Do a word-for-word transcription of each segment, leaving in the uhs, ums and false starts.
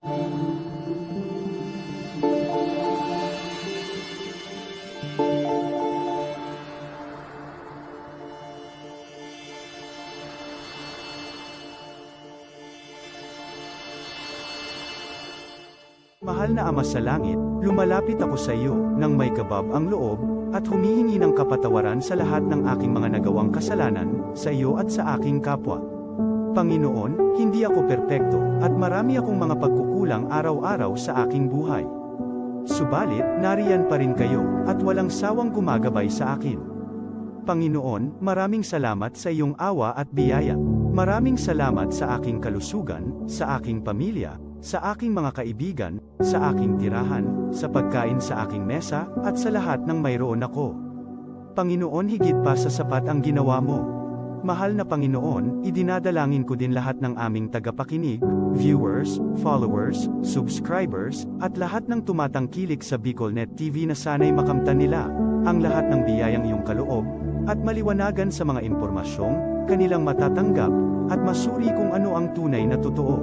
Mahal na Ama sa Langit, lumalapit ako sa iyo nang may kabab ang loob, at humihingi ng kapatawaran sa lahat ng aking mga nagawang kasalanan, sa iyo at sa aking kapwa. Panginoon, hindi ako perpekto, at marami akong mga pagkukulang araw-araw sa aking buhay. Subalit, nariyan pa rin kayo, at walang sawang gumagabay sa akin. Panginoon, maraming salamat sa iyong awa at biyaya. Maraming salamat sa aking kalusugan, sa aking pamilya, sa aking mga kaibigan, sa aking tirahan, sa pagkain sa aking mesa, at sa lahat ng mayroon ako. Panginoon, higit pa sa sapat ang ginawa mo. Mahal na Panginoon, idinadalangin ko din lahat ng aming tagapakinig, viewers, followers, subscribers, at lahat ng tumatangkilik sa BicolNet T V na sana'y makamtan nila ang lahat ng biyayang iyong kaloob, at maliwanagan sa mga impormasyong kanilang matatanggap, at masuri kung ano ang tunay na totoo.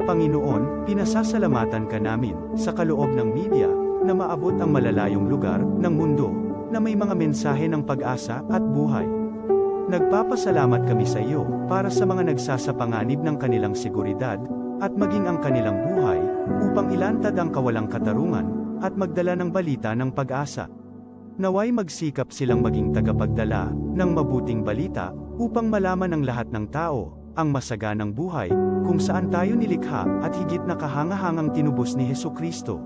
Panginoon, pinasasalamatan ka namin sa kaloob ng media na maabot ang malalayong lugar ng mundo na may mga mensahe ng pag-asa at buhay. Nagpapasalamat kami sa iyo para sa mga nagsasapanganib ng kanilang seguridad at maging ang kanilang buhay upang ilantad ang kawalang katarungan at magdala ng balita ng pag-asa. Naway magsikap silang maging tagapagdala ng mabuting balita upang malaman ng lahat ng tao ang masaganang buhay kung saan tayo nilikha at higit na kahangahangang tinubos ni Jesu-Cristo.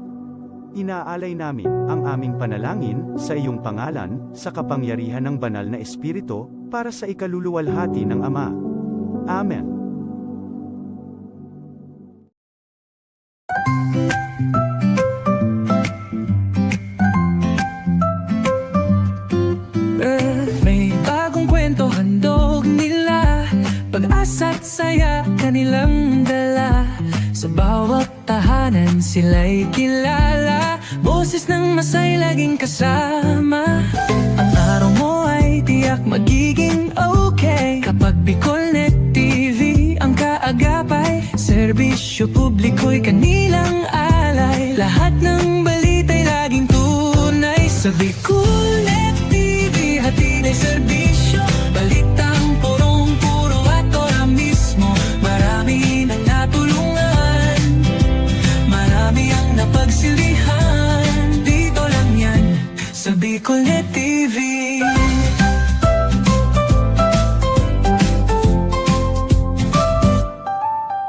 Inaalay namin ang aming panalangin sa iyong pangalan, sa kapangyarihan ng Banal na Espiritu, para sa ikaluluwalhati ng Ama. Amen. May bagong kwento handog nila, pag-asa't saya kanilang dala. Sa bawat tahanan sila'y kilala, boses ng masay laging kasama. Ang araw mo ay tiyak magiging okay kapag BicolNet T V ang kaagapay. Serbisyo publiko'y kanilang alay. Lahat ng balita'y laging tunay sa BicolNet T V. Hatid ay serbisyo, balitang purong-puro at ora mismo. Marami nang natulungan, marami ang napagsilbihan. Dito lang yan sa BicolNet T V.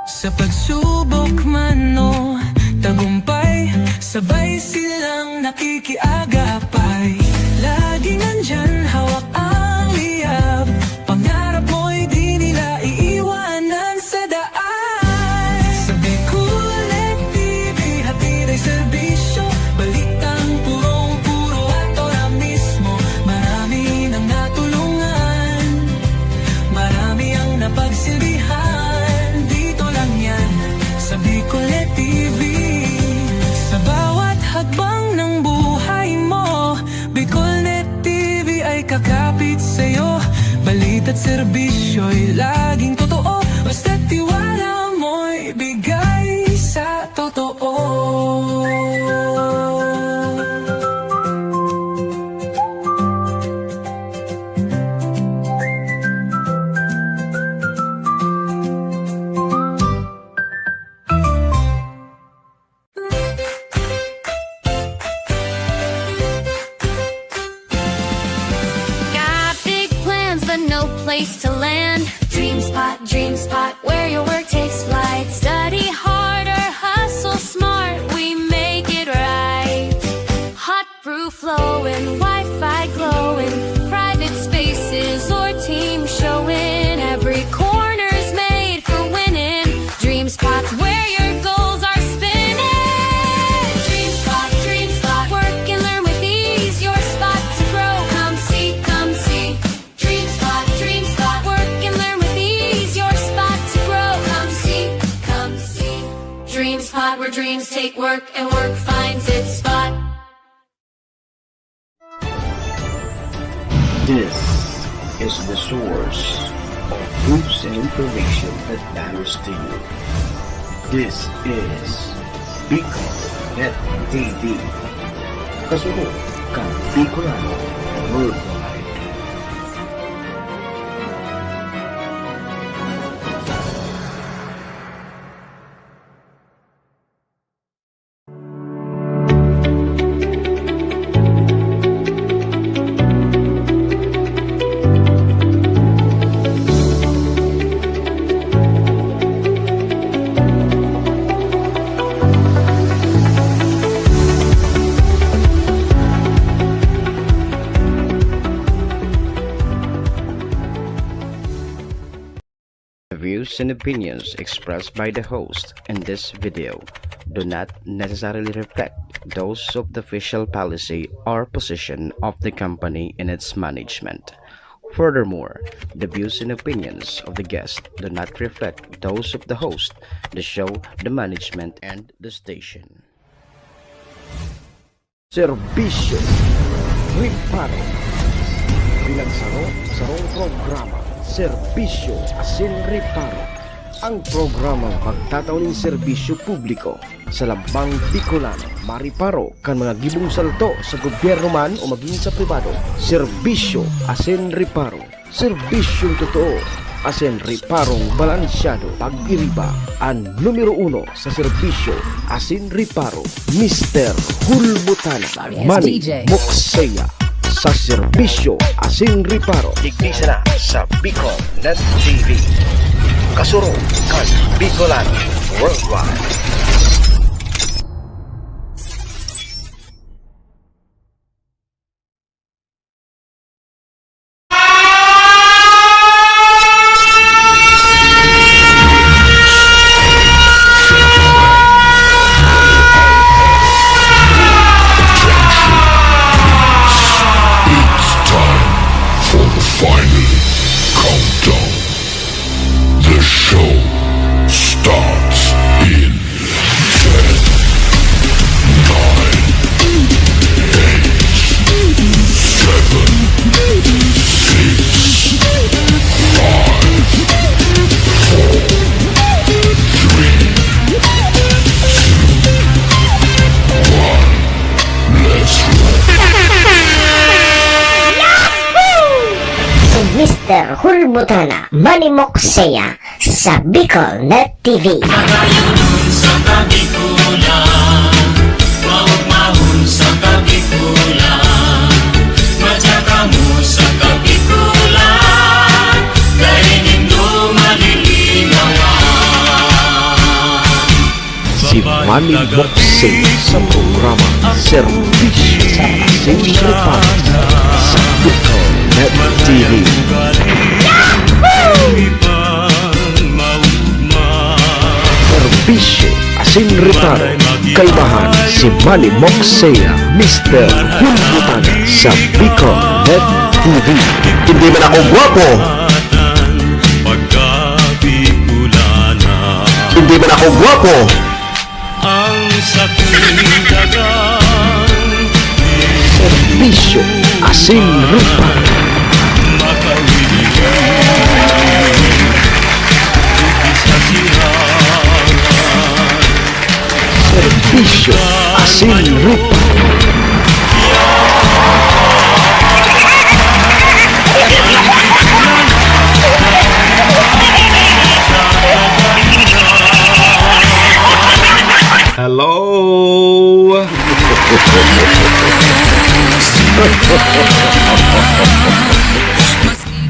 Sa pagsubok man o tagumpay, sabay silang nakikiagapay. Laging nandyan, hawak ang liyab. Pangarap mo'y di nila iiwanan sa daan. Sa BicolNet T V, hatid ay serbisyo, balitang purong-puro at ora mismo. Marami nang natulungan, marami ang napagsilbihan. Dito lang yan sa BicolNet T V. Sa bawat hakbang ng buhay mo, BicolNet T V ay kakapit sa'yo. Balita't serbisyo'y laging totoo, basta't tiwala mo'y bigay sa totoo. Got big plans, but no place to land. DreamSpot, DreamSpot, where your work takes flight. Study hard or hustle smart, we make it right. Hot brew flowing, Wi-Fi glowing, private spaces or team showing. Every corner's made for winning. DreamSpot's where your goals are spinning. DreamSpot, DreamSpot, work and learn with ease. Your spot to grow. Come see, come see. DreamSpot, DreamSpot, work and learn with ease. Your spot to grow. Come see, come see. DreamSpot, where dreams take work and work finds its spot. This is the source of news and information that matters to you. This is Bicol Net T V. Kasunod kan Bicolano Worldwide. The views and opinions expressed by the host in this video do not necessarily reflect those of the official policy or position of the company and its management. Furthermore, the views and opinions of the guest do not reflect those of the host, the show, the management, and the station. Serbisyo Reparo. Bilang saro, sarong programa, Serbisyo asin Reparo. Ang programang magtatao nin serbisyo publiko sa lambang Bicolano, mareparo kan mga gibong salto sa gobyerno man o magin sa pribado. Serbisyo asin Reparo. Serbisyong totoo asin reparong balansyado. Pag-iriba, an numero uno sa serbisyo asin reparo, Mister Hulbutana. Yes, Manny D J. Moksea sa serbisyo asin reparo. Digdi sana sa Bicol Net T V. Kasurog kan Bicolano Worldwide. It's time for the final countdown. The show starts in ten, nine, eight, seven, six, five, four, three, two, one. Let's roll. Si Mister Hulbutana, Manny Moksea, sa Bicol Net T V. Magayunon sa Kabikulan, maugmahon sa Kabikulan, madya kamo sa Kabikulan, dai nindo malilinawan. Si Manny Moksea sa programa Serbisyo asin Reparo sa Bicol Net T V. Serbisyo asin Reparo, kaibahan si Manny Moksea, Mister Hulbutana sa Bicol Net T V. Hindi man ako gwapo. Hindi man ako gwapo. Ang sakong dagang Serbisyo asin Reparo. Serbisyo asin Reparo. Hello.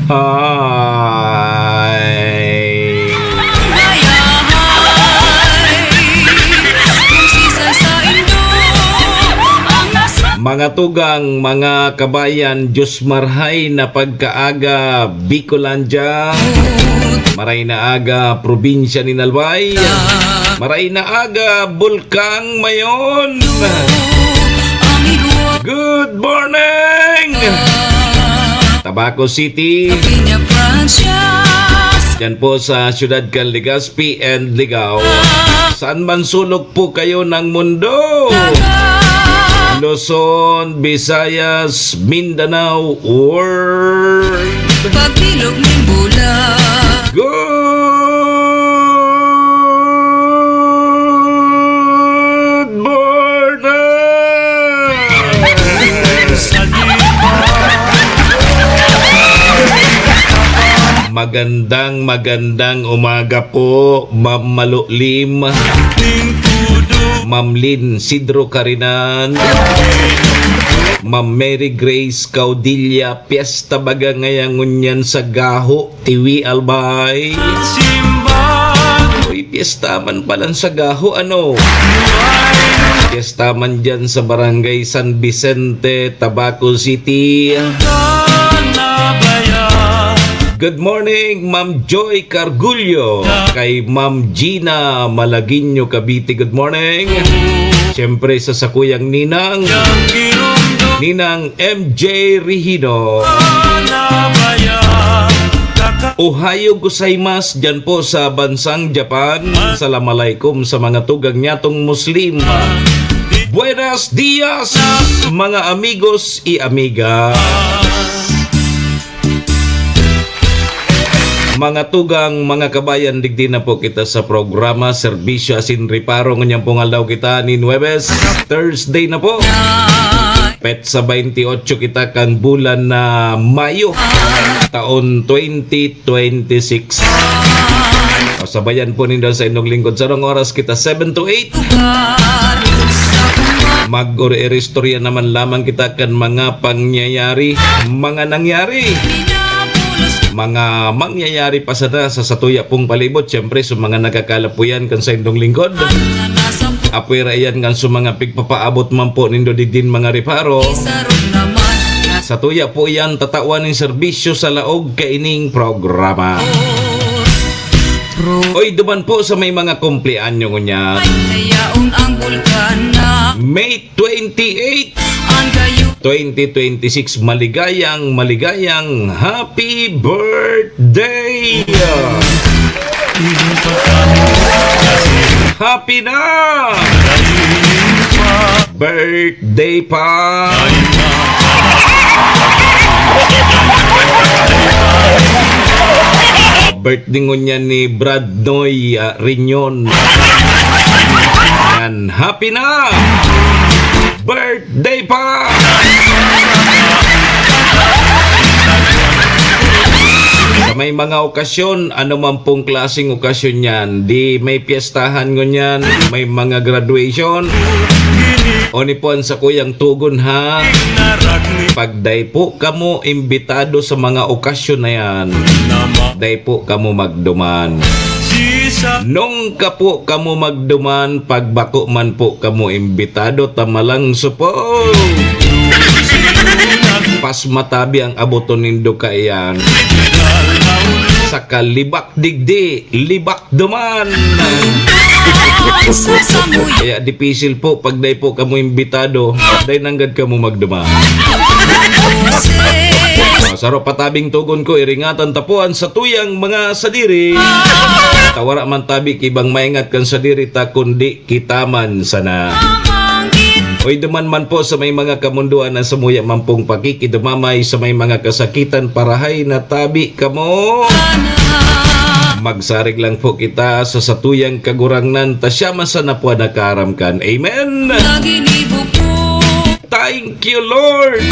Hi. Mga tugang, mga kabayan, Diyos marhay na pagkaaga, Bicolandia. Maray na aga, probinsya nin Albay. Maray na aga, Bulkang Mayon. Good morning! Tabaco City. Diyan po sa Siyudad kan Legazpi and Ligao. Saan man sulok po kayo ng mundo. Luzon, Visayas, Mindanao, world. Pagbilog nin bulan. Good Magandang, magandang umaga po, Ma'am Malulim, Ma'am Lynn Sidro Carinan, Ma'am Mary Grace Caudilla. Piyesta baga ngaya ngunyan sa Gaho, Tiwi, Albay? Uy, piyesta man palan sa Gaho, ano? Piyesta man dyan sa Barangay San Vicente, Tabaco City. Good morning, Ma'am Joy Cargullo. Kay Ma'am Gina Malagueño, Cavite, good morning. Siyempre, sa sakuyang ninang, Ninang M J Regino. Ohayo gozaimasu dyan po sa bansang Japan. Salam alaikum sa mga tugang nyatong Muslim. Buenos dias, mga amigos y amiga. Mga tugang, mga kabayan, digdi na po kita sa programa, Serbisyo asin Reparo. Ngunyan pong aldaw kita nin Huwebes, Thursday na po. Petsa twenty-eight kita kan bulan na Mayo, taon twenty twenty-six. O, sabayan po nindo sa indong lingkod. Sarong oras kita, seven to eight. Mag-ori-istorya naman lamang kita kan mga pangyayari, mga nangyari, mga mangyayari pa sana sa satuya pong palibot. Siyempre, sa mga nagkakalapuyan kan saindong lingkod. Apwera iyan kan sa mga pigpapaabot man po nindo digdin mga reparo. Satuya po iyan tatawan nin serbisyo sa laog kaining programa. Oy, duman po sa may mga kumpleanyo ngunyan. May twenty-eight, twenty twenty-six, maligayang, maligayang happy birthday! Happy na! Birthday pa! Birthday ngunyan ni Brad Noy, ah, Reunion. Yan, happy na! Birthday pa! Sa may mga okasyon, ano man pong klaseng okasyon yan, di may piyestahan ngunyan, may mga graduation, o ni po ang sakuyang tugon ha. Pag dai po kamo imbitado sa mga okasyon na yan, dai po kamo magduman. Nung ka po kamo magduman, pag bako man po kamo imbitado, tamalang supog. Pas matabi ang aboton nindo kaiyan. Sa kalibak digdi, libak duman. Kaya dipisil po pag dai po kamo imbitado, dai nanggad kamo magduman. Ah, saro patabing tugon ko, iringatan ta po an satuyang mga sadiri. Ta wara man tabi ki ibang maingat kan sadiri ta, kundi kita man sana. Oy, duman man po sa may mga kamundoan na samuya man pong pakikidumamay sa may mga kasakitan, parahay na tabi kamo. Magsarig lang po kita sa satuyang Kagurangnan, ta siya man sana po an nakaaram kan. Amen. Thank you, Lord.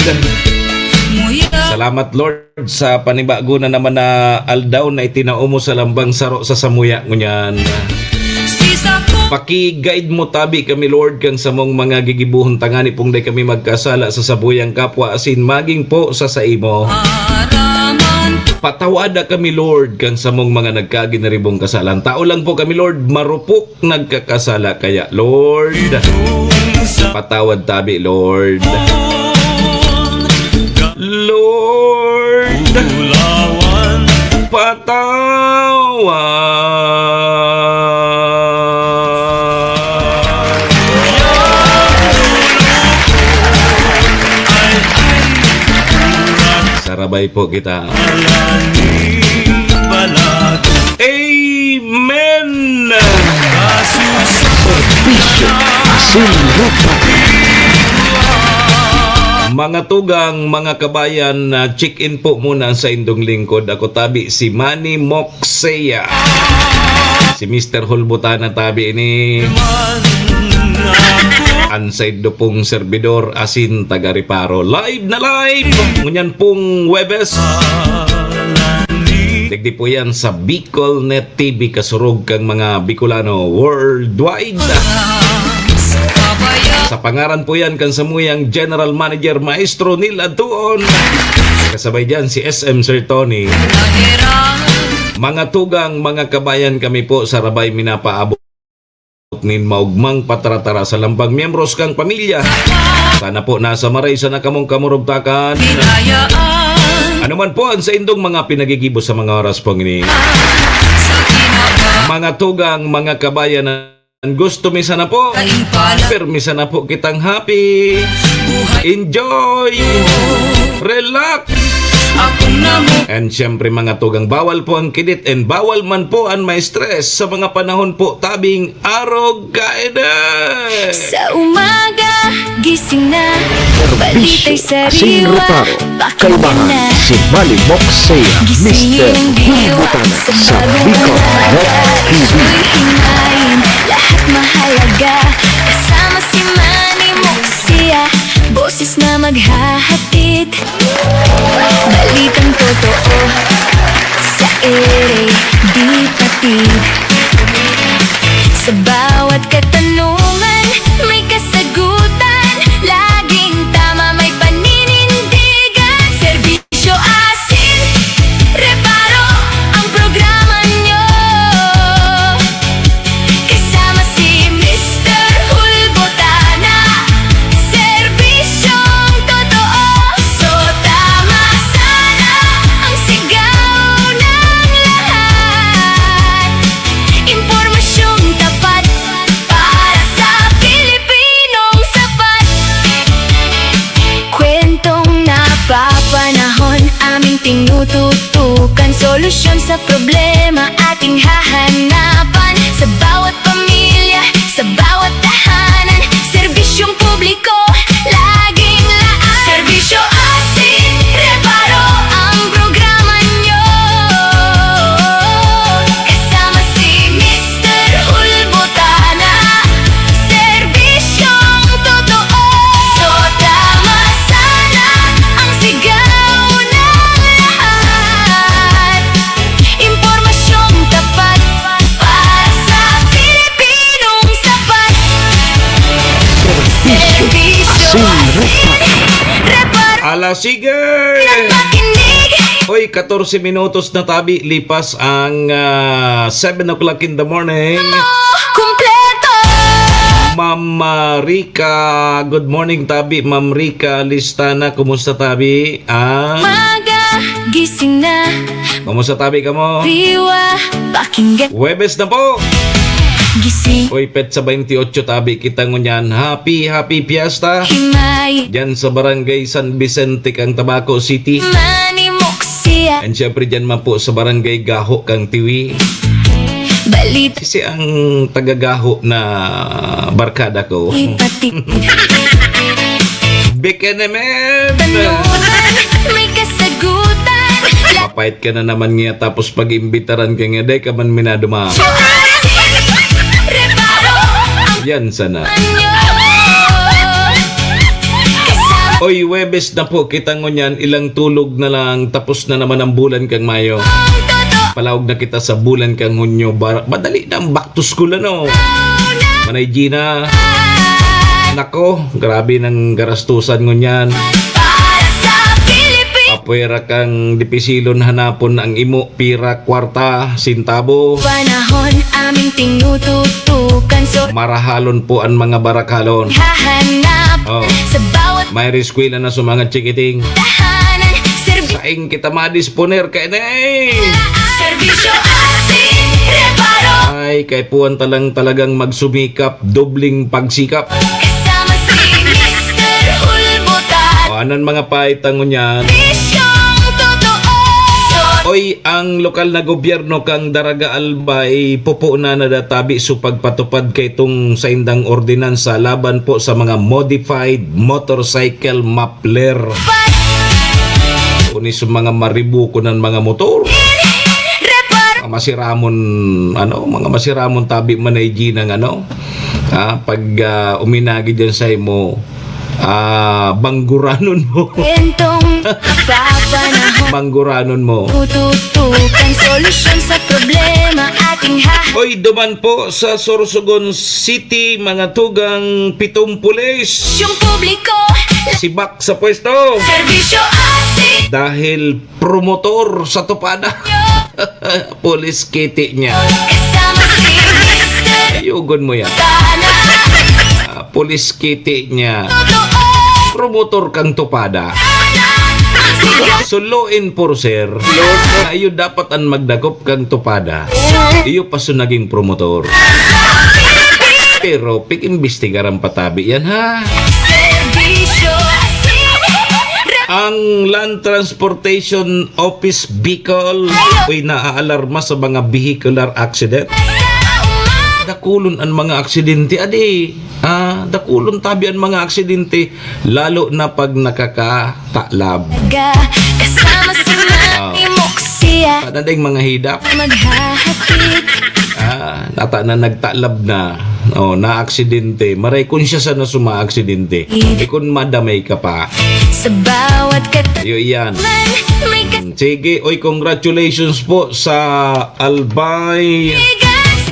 Salamat, Lord, sa panibago na naman na aldaw na itinao mo sa lambang saro sa samuya ngunyan. Paki-guide mo tabi kami, Lord, kan samong mga gigibohon, tangani pong dai kami magkasala sa sabuyang kapwa asin magin po sa saimo. Patawada kami, Lord, kan samong mga nagkaginiribong kasalan. Tao lang po kami, Lord, marupok nagkakasala. Kaya, Lord, patawad tabi, Lord. Lord, patawad. Sarabay po kita. Amen! Serbisyo asin reparo. Mga tugang, mga kabayan, na check-in po muna sa indong lingkod. Ako tabi si Manny Moxea. Si Mister Hulbutana tabi ini. An saindo pong serbidor asin taga-reparo. Live na live! Ngunyan pong Huwebes. Digdi po yan sa Bicol Net T V, kasurog kang mga Bicolano worldwide. Sa pangaran po yan kan samuyang General Manager, Maestro Neil Adtuon. Kasabay dyan si S M Sir Tony. Mga tugang, mga kabayan, kami po sa Rabay minapaabot nin maugmang patratara sa lambang miyembros kang pamilya. Sana po nasa maray sana kamong kamurugtakan. Ano man po ang saindong mga pinagigibo sa mga oras pong ini. Mga tugang, mga kabayan, gusto mi sana po. Pirmi sana po kitang happy. Enjoy. Relax. And syempre, mga tugang, bawal po ang kidit and bawal man po ang ma-stress sa mga panahon po tabing arog kaini. Sa umaga, gising na, balita'y Serbisyo, asin sariwa, reparo, pakinggan kalmahan na. Si Mali Moxea, Gisingin Mister ang diwa Hulbutana sa sa bagong Bicol umaga. Net T V. Gusto'y himayin, lahat mahalaga. Kasama si Manny Moxea, boses na maghahatid. Balitang totoo sa ere, di patid. Sa bawat katanungan, may kasagutan. Laging tama, may paninindigan. Serbisyo, asin, reparo, ang programa nyo. Kasama si Mister Hulbutana, serbisyong totoo. So tama sana ang sigaw ng lahat. Impormasyong tapat para sa Pilipinong sapat. Kwentong napapanahon, aming tinututukan. Solusyon sa problema, ating hahanapan. Sa bawat pamilya, sa bawat tahanan, serbisyong publiko, laging laan. Serbisyo, asin, reparo, ang programa nyo. Kasama si Mister Hulbutana, serbisyong totoo. So tama sana ang sigaw ng lahat. Impormasyong tapat para sa Pilipinong sapat. Serbisyo, asin, reparo. Ala, sige! Makinig! Oy, katorse minutos na tabi, lipas ang, ah, seven o'clock in the morning. Kumpleto! Ma'am, ah, Rica, good morning, tabi. Ma'am Rica Listana, kumusta, tabi? Ah? Maga, gising na. Kumusta, tabi, kamo? Riwa, pakinggan. Huwebes na po. Gising. Oy, petsa twenty-eight, tabi, kita ngunyan. Happy, happy fiesta. Himay. Diyan sa Barangay San Vicente kang Tabaco City. Manimok siya. And syempre, diyan man po sa Barangay Gaho kang Tiwi. Balit. Sisi ang taga-Gaho na barkada ko. Ipati. Bikini man. Tanungan, may kasagutan. Mapait ka na naman niya, tapos pag-imbitaran ka niya, dai ka man minaduma. Reparo ang Yan sana. Anyo. Kasama Oy, Huwebes na po kita ngunyan, ilang tulog na lang, tapos na naman ang bulan kang Mayo. Ang totoo. Palaog na kita sa bulan kang Hunyo. Bar-, madali na ang back to school, ano? Manay Gina. Nako, grabe nang garastusan ngunyan. Para sa Pilipinas. Apwera kang dipisilon hanapon ang imo pira, kwarta, sintabo. Panahon aming tinututukan, so Marahalon po ang mga barakalon. Hahanap Oh. sa bawat May eskwela na sa mga chikiting. Tahanan, serbi- Saing kita madisponer kaini. Serbisyo, asin, reparo. Ay, kaipuhan talang talagang magsumikap, dobling pagsikap. Kasama si Mister Hulbutan. O, anan mga pahit ang ngunyan? Bisyong totoo. Oy, ang lokal na gobyerno kang Daraga Albay, pupunan na databi so pagpatupad kay itong saindang ordinansa laban po sa mga modified motorcycle muffler. Kunis mga maribuko ng mga motor. Reparo. Mga masiramon, ano, mga masiramon tabi man ay ginang, ano, ah, pag, ah, uminagi dyan sa imo, ah, bangguranon mo. Kwentong papanahon. Mangguranon mo. Tututukan solusyon sa problema ating ha- Oy, duman po sa Sorsogon City, mga tugang pitong pulis. Yung publiko. Sibak sa pwesto. Serbisyo asin. Dahil promotor sa tupada. Pulis kiti niya. Kasama si Mister. Ayugon mo yan. Tana. Ah, pulis kiti niya. Totoo. Promotor kang tupada. Tana. Ang sigaw. So, law enforcer, na iyo dapat an magdakop kang tupada. Iyo pa so naging promotor. Pero, pag-imbestigaran patabi yan, ha? Serbisyo asin. Ang Land Transportation Office Bicol, uy, naaalarma sa mga vehicular accident. Dakulon an mga aksidente, adi. Ah, dakulon tabi an mga aksidente, lalo na pag nakakatalab. Kasama si Ah. Mami Mok siya. Tana ding mga hidak. Maghahatid. Ah, nata na nagtalab na. Oh, naaksidente. Maray kun siya sana sumaaksidente. Di kun madamay ka pa. Sa bawat kat- Iyo iyan. May ka- Sige, oy, congratulations po sa Albay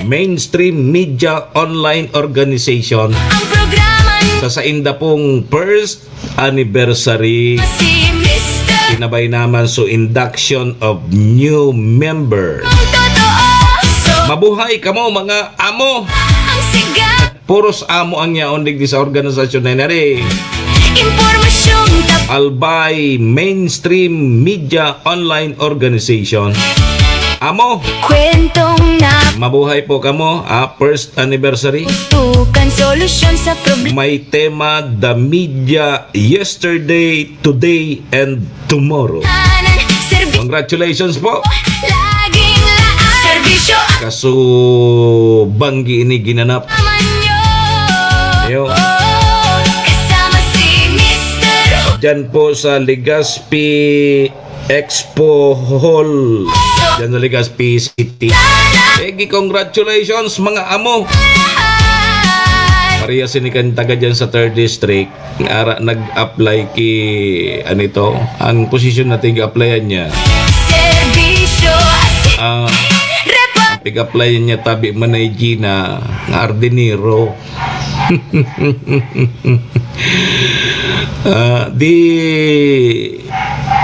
Mainstream Media Online Organization. Ang programa. Sa sainda pong first anniversary. Si Mister. Sinabay naman so induction of new member. Ang totoo. So, mabuhay kamo, mga amo. Ang sigaw. Puros amo ang yaon digdi sa organisasyon na yan, eh. Impormasyong tap- Albay Mainstream Media Online Organization. Amo. Kwentong na- Mabuhay po kamo, ah, first anniversary. Tukan solusyon sa problema. May tema, The Media Yesterday, Today, and Tomorrow. Serbi- Congratulations po. Laging laan. Serbisyo. Kaso, banggi ini ginanap. Aman nyo. Yo. Kasama si Mister. Diyan po sa Legazpi Expo Hall. Diyan sa Legazpi City. Sige, congratulations, mga amo. Maria Sinikan, taga dyan sa third District. Ara, nag-apply ki, ano ito? Ang posisyon na tig-applyan niya. Serbisyo. Ah, repa- pig-applyan niya tabi man ay Gina, nga hardinero. Ah, di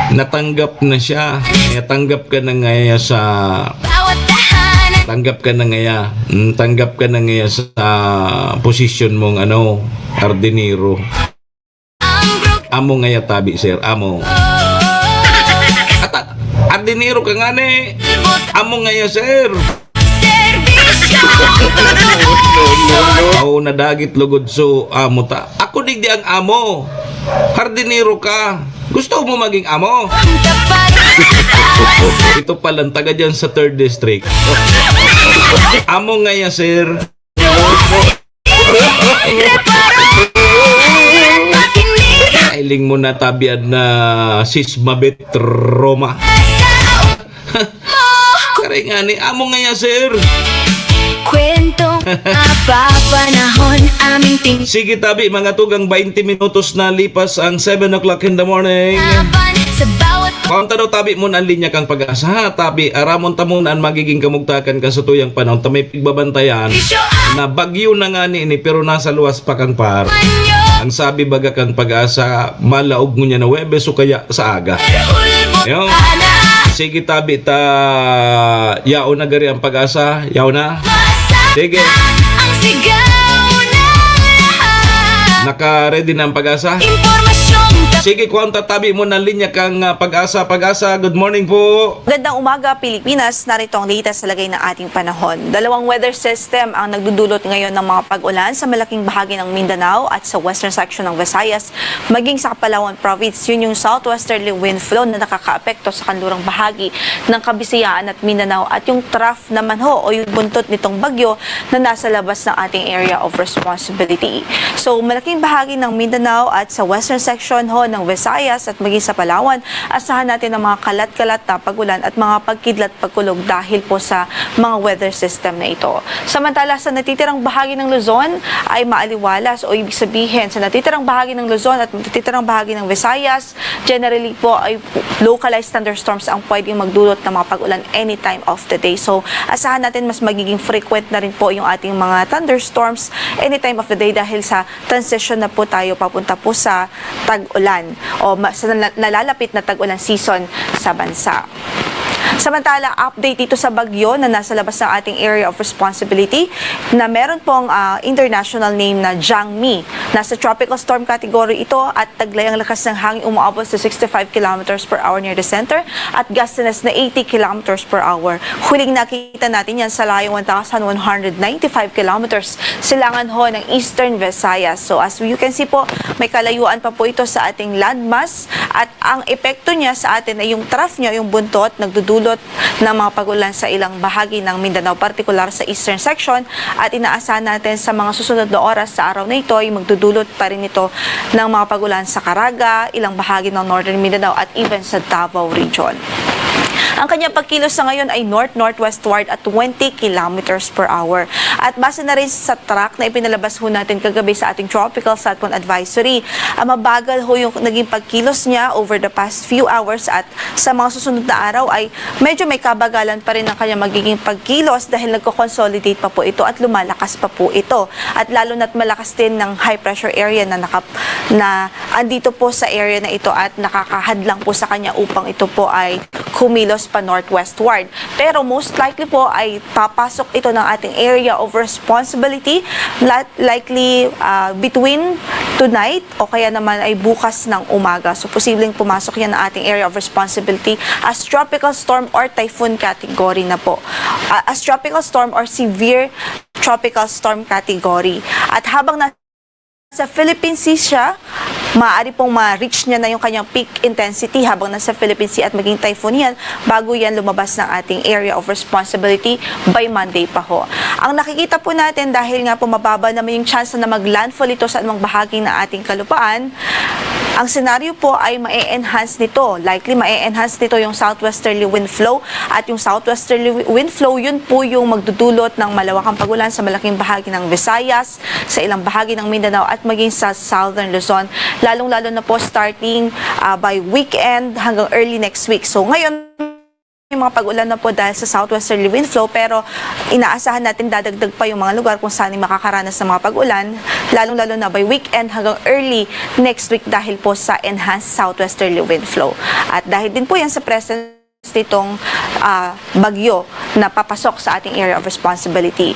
natanggap na siya. Natanggap ka na ngaya sa, bawat tahanan. Tanggap ka na ngaya. Mm, tanggap ka na ngaya sa posisyon mong, ano, hardinero. Ang pro- Amo ngaya tabi, sir. Amo. Ata, hardinero ka ngani. Amo ngaya, sir. Serbisyo. Oh, nadagit lugod so amo ta. Ako digdi ang amo. Hardinero ka. Gusto mo maging amo? Ang tapat. Ito palang taga dyan sa third District. Amo ngaya, sir. Reparo. Pakinig. Kailing mo na tabian na sismabit Roma. Sa Kare nga ni, amo ngaya, sir. Kwentong mapapanahon, aming ting- Sige, tabi, mga tugang, baynte minutos na lipas ang seven o'clock in the morning. Laban sa bawat Kung ta daw, tabi mo na ang linya kang pag-asa, ha? Tabi, aramon ta muna ang magiging kamugtakan kan sa tuyang panahon ta may pigbabantayan na bagyo na nga ni ini, pero nasa luwas pa kan par. Ang sabi baga kan pag-asa, malaog ngunyan na Huwebes o kaya sa aga. Yo. Sige, tabi ta. Yaon na gari ang pag-asa. Yaon na. Sige. Ang sigaw ng lahat. Naka-ready na ang pag-asa? Impormasyong ta- Sige, kuwang tatabi mo ng linya kang, ah, pag-asa. Pag-asa, good morning po. Magandang umaga, Pilipinas. Narito ang latest sa lagay ng ating panahon. Dalawang weather system ang nagdudulot ngayon ng mga pag-ulan sa malaking bahagi ng Mindanao at sa western section ng Visayas, maging sa Palawan Province. Yun yung southwesterly wind flow na nakakaapekto sa kanlurang bahagi ng Kabisayaan at Mindanao, at yung trough naman ho o yung buntot nitong bagyo na nasa labas ng ating area of responsibility. So, malaking bahagi ng Mindanao at sa western section ho ng Visayas at maging sa Palawan, asahan natin ang mga kalat-kalat na pag-ulan at mga pagkidlat pagkulog dahil po sa mga weather system na ito. Samantala, sa natitirang bahagi ng Luzon ay maaliwalas, o ibig sabihin, sa natitirang bahagi ng Luzon at natitirang bahagi ng Visayas, generally po ay localized thunderstorms ang pwedeng magdulot ng mga pag-ulan anytime of the day. So, asahan natin mas magiging frequent na rin po yung ating mga thunderstorms anytime of the day dahil sa transition na po tayo papunta po sa tag-ulan o ma-, sa nala-, nalalapit na tag-ulan season sa bansa. Samantala, update dito sa bagyo na nasa labas ng ating area of responsibility na meron pong, ah, international name na Jangmi. Nasa tropical storm category ito at taglay ang lakas ng hangin, umaabot sa sixty-five kilometers per hour near the center at gustiness na eighty kilometers per hour. Huling nakita natin yan sa layong one thousand one hundred ninety-five kilometers silangan ho ng Eastern Visayas. So, as you can see po, may kalayuan pa po ito sa ating landmass at ang epekto niya sa atin ay yung trough niya, yung buntot, nagdudulot ng mga pag-ulan sa ilang bahagi ng Mindanao, partikular sa eastern section, at inaasahan natin sa mga susunod na oras sa araw na ito ay magdudulot pa rin ito ng mga pag-ulan sa Caraga, ilang bahagi ng northern Mindanao, at even sa Davao Region. Ang kanyang pagkilos sa ngayon ay north-northwestward at twenty kilometers per hour. At base na rin sa track na ipinalabas ho natin kagabi sa ating Tropical Cyclone Advisory, ah, mabagal ho yung naging pagkilos niya over the past few hours at sa mga susunod na araw ay medyo may kabagalan pa rin ang kanyang magiging pagkilos dahil nagko-consolidate pa po ito at lumalakas pa po ito. At lalo na't malakas din ng high pressure area na nakap-, na andito po sa area na ito at nakakahadlang po sa kanya upang ito po ay kumilos pa northwestward. Pero most likely po ay papasok ito ng ating area of responsibility, la-, likely, ah, between tonight o kaya naman ay bukas ng umaga. So, posibleng pumasok yan ng ating area of responsibility as tropical storm or typhoon category na po. Ah, as tropical storm or severe tropical storm category. At habang na sa Philippine Sea siya, maaari pong ma-reach niya na yung kanyang peak intensity habang nasa Philippine Sea at maging typhoon yan bago yan lumabas ng ating area of responsibility by Monday pa ho. Ang nakikita po natin, dahil nga po mababa naman yung chance na mag-landfall ito sa anumang bahagi ng ating kalupaan, ang senaryo po ay ma-enhance nito. Likely ma-enhance nito yung southwesterly wind flow at yung southwesterly wi-, wind flow, yun po yung magdudulot ng malawakang pag-ulan sa malaking bahagi ng Visayas, sa ilang bahagi ng Mindanao at maging sa Southern Luzon, lalong-lalo na po starting, ah, by weekend hanggang early next week. So ngayon, may mga pag-ulan na po dahil sa southwesterly wind flow, pero inaasahan natin dadagdag pa yung mga lugar kung saan ay makakaranas ng mga pag-ulan, lalong-lalo na by weekend hanggang early next week dahil po sa enhanced southwesterly wind flow. At dahil din po yan sa presence nitong, ah, bagyo na papasok sa ating area of responsibility.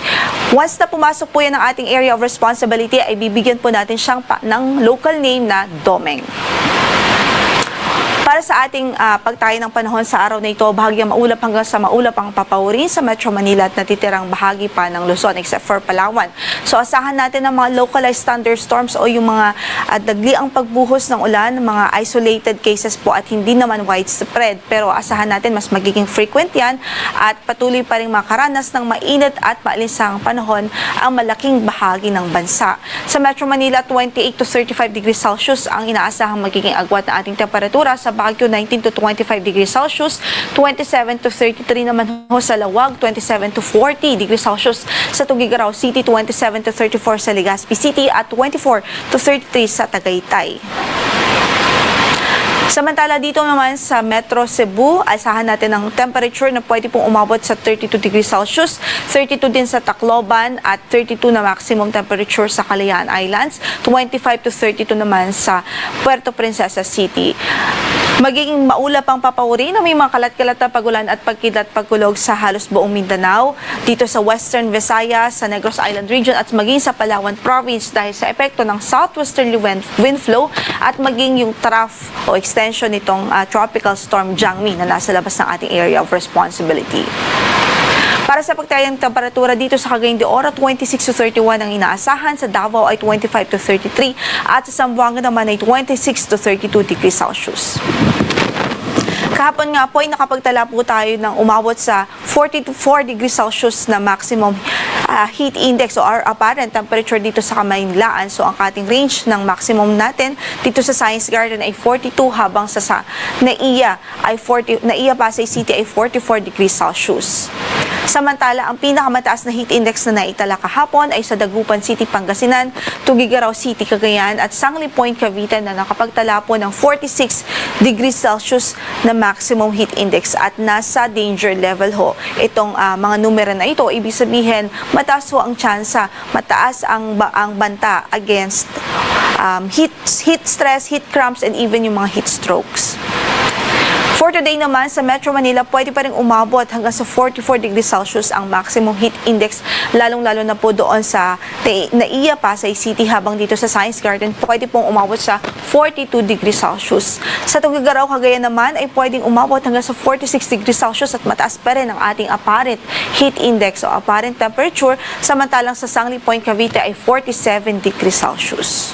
Once na pumasok po yan ng ating area of responsibility, ay bibigyan po natin siyang pa-, ng local name na Domeng. Para sa ating, ah, pagtayo ng panahon sa araw na ito, bahagyang maulap hanggang sa maulap ang papaurin sa Metro Manila at natitirang bahagi pa ng Luzon, except for Palawan. So, asahan natin ang mga localized thunderstorms o yung mga, ah, dagliang pagbuhos ng ulan, mga isolated cases po at hindi naman widespread. Pero asahan natin mas magiging frequent yan at patuloy pa ring makaranas ng mainit at maalinsahang panahon ang malaking bahagi ng bansa. Sa Metro Manila, twenty-eight to thirty-five degrees Celsius ang inaasahang magiging agwat ng ating temperatura. Sa Baguio, nineteen to twenty-five degrees Celsius, twenty-seven to thirty-three naman ho sa Laoag, twenty-seven to forty degrees Celsius sa Tuguegarao City, twenty-seven to thirty-four sa Legazpi City, at twenty-four to thirty-three sa Tagaytay. Samantala, dito naman sa Metro Cebu, asahan natin ang temperature na pwede pong umabot sa thirty-two degrees Celsius, thirty-two din sa Tacloban, at thirty-two na maximum temperature sa Kalayaan Islands, twenty-five to thirty-two naman sa Puerto Princesa City. Magiging maulap ang papaurin na may mga kalat-kalat na pag-ulan at pagkidlat pagkulog sa halos buong Mindanao, dito sa Western Visayas, sa Negros Island Region at maging sa Palawan Province dahil sa epekto ng southwesterly wind, wind flow at maging yung trough o extension nitong, ah, Tropical Storm Jangmi na nasa labas ng ating area of responsibility. Para sa pagtayang temperatura dito sa Cagayan de Oro, twenty-six to thirty-one ang inaasahan, sa Davao ay twenty-five to thirty-three at sa Zamboanga naman ay twenty-six to thirty-two degrees Celsius. Kahapon nga po ay nakapagtala po tayo ng umabot sa forty to four degrees Celsius na maximum, ah, heat index o our apparent temperature dito sa Kamaynilaan. So, ang ating range ng maximum natin dito sa Science Garden ay forty-two, habang sa, sa NAIA ay forty, NAIA Pasay City ay forty-four degrees Celsius. Samantala, ang pinakamataas na heat index na naitala kahapon ay sa Dagupan City, Pangasinan, Tuguegarao City, Cagayan at Sangley Point, Cavite na nakapagtala po ng forty-six degrees Celsius na maximum heat index at nasa danger level ho itong, ah, mga numero na ito. Ibig sabihin, mataas ho ang tsansa, mataas ang ba-, ang banta against, um, heat, heat stress, heat cramps, and even yung mga heat strokes. For today naman, sa Metro Manila, pwede pa rin umabot hanggang sa forty-four degrees Celsius ang maximum heat index, lalong-lalo na po doon sa Te-, NAIA Pasay City, habang dito sa Science Garden, pwede pong umabot sa forty-two degrees Celsius. Sa Tuguegarao, Cagayan naman ay pwedeng umabot hanggang sa forty-six degrees Celsius at mataas pa rin ang ating apparent heat index o apparent temperature, samantalang sa Sangley Point, Cavite ay forty-seven degrees Celsius.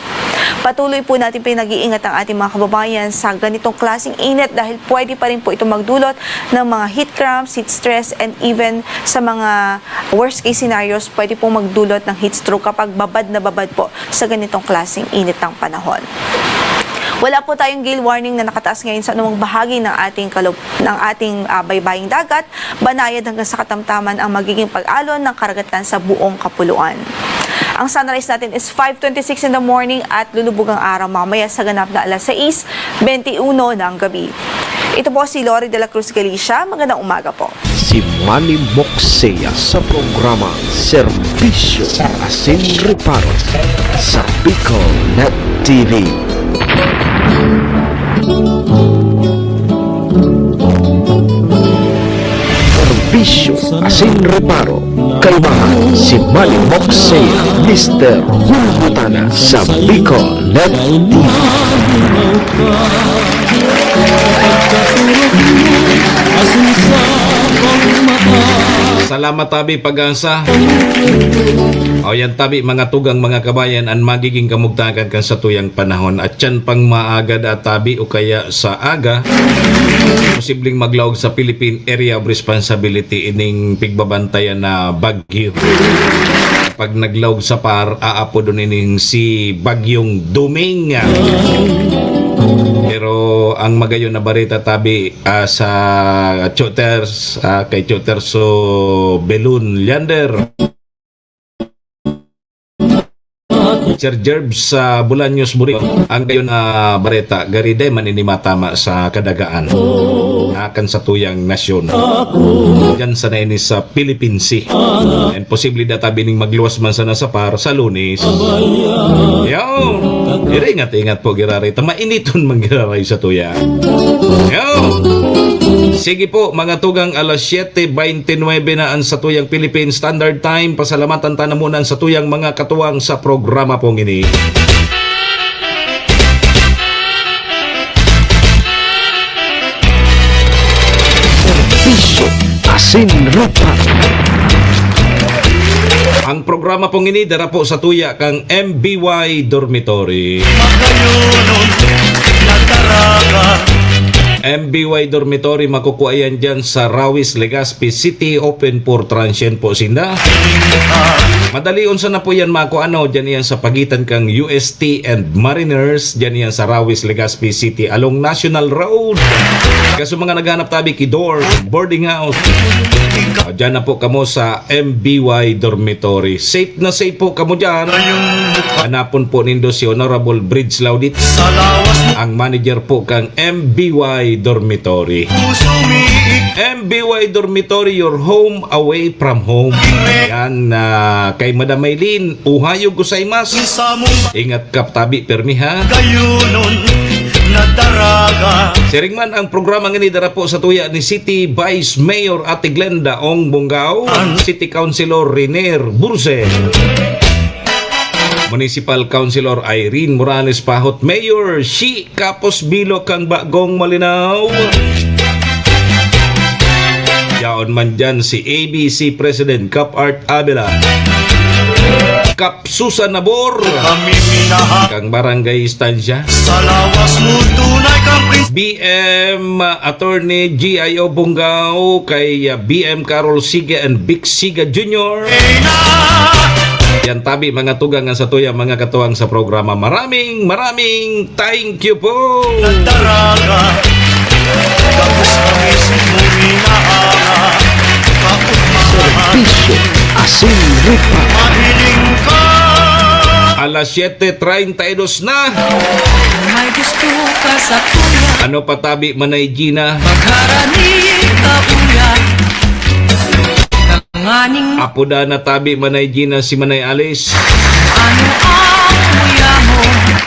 Patuloy po natin pinag-iingat ang ating mga kababayan sa ganitong klaseng init dahil pwede pa rin po ito magdulot ng mga heat cramps, heat stress, and even sa mga worst case scenarios, pwede pong magdulot ng heat stroke kapag babad na babad po sa ganitong klaseng init ng panahon. Wala po tayong gale warning na nakataas ngayon sa anumang bahagi ng ating kalub-, ng ating, ah, baybaying dagat. Banayad hanggang sa katamtaman ang magiging pag-alon ng karagatan sa buong kapuluan. Ang sunrise natin is five twenty-six in the morning at lulubog ang araw mamaya sa ganap na alas sais bente uno ng gabi. Ito po si Lori de la Cruz Galicia. Magandang umaga po. Si Manny Moxea sa programa Serbisyo Asin Reparo sa Bicol Net T V. Serbisyo Asin Reparo, kaimahan si Manny Moxea, Mister Hulbutana sa Bicol Net T V. Salamat, tabi pag-asa. O yan, tabi, mga tugang, mga kabayan, an magiging kamugtakan kan satuyang panahon. At yan pang maaga da, tabi, o kaya sa aga, posibleng maglaog sa Philippine Area of Responsibility ining pigbabantayan na bagyo. Pag naglaog sa PAR, aapodon ining si Bagyong Doming. Pero ang magayon na bareta, tabi, ah, sa Choters, ah, kay Choterso Belun Leander, Sir Jerbs sa Bolaños, Burion, ang gayon na bareta, gari dai man ini matama sa kadagaan. Akan sa tuyang nasyon. Diyan sana ini sa Philippine Sea. And posible da tabi ning magluwas man sana sa PAR sa Lunes. Yo! Pero ingat-ingat po, giraray. Ta mainiton man giraray sa tuya. Yo! Sige po, mga tugang, alas siyete bente nuebe na ang satuyang Philippine Standard Time. Pasalamatan ta na muna ang satuyang mga katuwang sa programa pong ini. Serbisyo Asin Reparo. Ang programa pong ini dara po sa tuya kang M B Y Dormitory. Magayonon na daraga. M B Y Dormitory, makukuha yan dyan sa Rawis, Legazpi City, open for transient po sinda. Madalion sana po yan, mako ano, dyan yan sa pagitan kang U S T and Mariners, dyan yan sa Rawis, Legazpi City, along National Road. Kaso mga naghanap tabi ki dorm, boarding house, ah, dyan na po kamo sa M B Y Dormitory. Safe na safe po kamo dyan. Hanapon po nindo si Honorable Bridge Laudit, ang manager po kang M B Y Dormitory. M B Y Dormitory, your home away from home. Yan, ah, kay Madam Maylene, ohayo gozaimasu. Ingat ka tabi, permi, ha? Gayunon na daraga. Siring man ang programa ngini dara po sa tuya ni City Vice Mayor Ate Glenda Ong Bongao, City Councilor Renier Burse, Municipal Councilor Irene Morales Pahot, Mayor Shi Kapos Bilo kang Bagong Malinao. Yaon man dyan si A B C President Cap Art Abela. Capsusa Nabor, Kami minahal kang Barangay Estancia. Sa lawas mo tunay kang prins- B M Attorney G I O Bungao, kay, ah, B M Carol Siga and Vic Siga Junior. Yan tabi, mga tugang, ang satuya, mga katuwang sa programa. Maraming, maraming thank you po. Nagdaraga, tapos kami si Murina Ana. Kaugmahan. Serbisyo, asin, rupa. Mahiling ka. Alas siyete treinta y dos na. May gusto ka sa kuya. Ano pa tabi, Manay Gina? Magharani ka, kuya. Tanganing Apo da na tabi, Manay Gina, si Manay Alice. Ano ang kuya mo?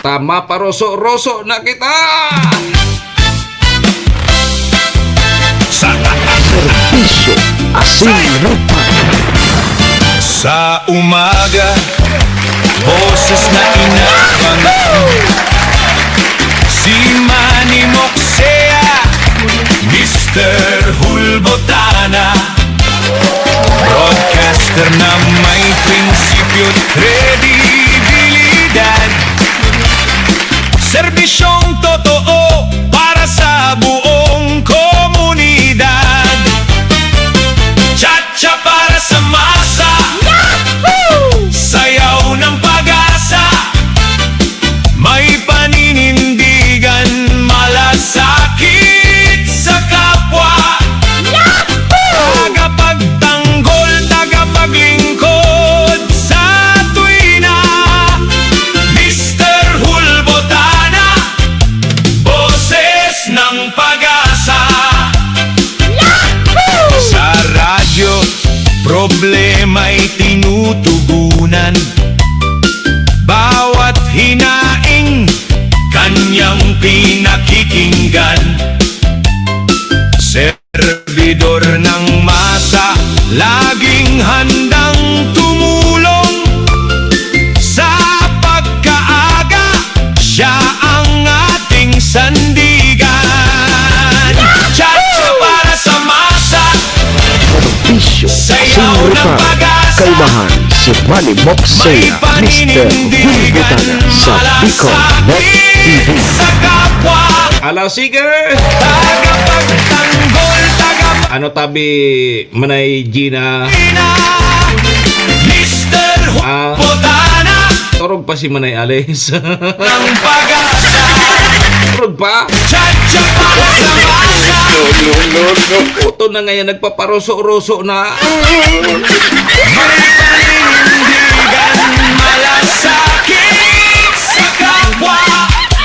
Tama, paroso-roso na kita! Sa Serbisyo, asin, rupa. Sa umaga, boses na inabangan. Si Manny Moksea, Mister Hulbotana. Broadcaster na may prinsipyo at kredibilidad. Serbisyong totoo para sa buong komunidad. Cha-cha para sa masa. Yahoo! Sayaw ng pag-asa. May paninindigan, malasakit sa kapwa. Yahoo! Tagapagtanggol, tagapaglingkod sa tuwina. Mister Hulbotana, boses ng pag-asa. Yahoo! Sa radyo, problema'y tinutugunan. Bawat hinaing, kanyang pinakikinggan. Servidor ng masa, laging handang tumulong. Sa pagkaaga, siya ang ating sandigan. Cha-cha para sa masa. Serbisyo, Sayaw asin ng rupa. Pag-asa. Kaibahan si Manny Moksea, Mister Hulbotana sa Bicol Net T V. Ala, sige! Ano tabi, Manay Gina? Ah, turog pa si Manay Alice. Turog pa? Puto na ngayon, nagpaparoso-roso na.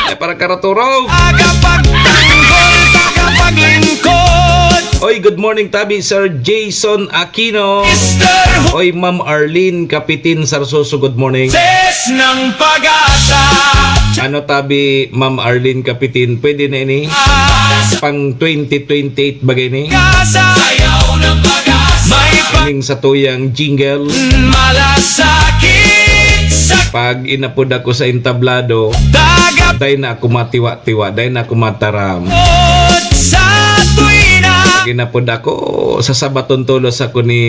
Ay, para karaturog. Oy, good morning, tabi, Sir Jason Aquino. Oy, Ma'am Arlene Kapitin Sarsoso, good morning. Ses ng Pag-asa. Ano tabi, Ma'am Arlene Kapitin? Pwede na ini? Pang twenty twenty-eight bagay ni? Sayaw ng Pag-asa. May pa- Ning sa tuyang jingle. Malasakit sa Pag inapod ako sa entablado, Daga- dai na ako matiwa-tiwa, dai na ako mataram. Sa tuwina. Pag inapod ako, sasabaton tolos ako ni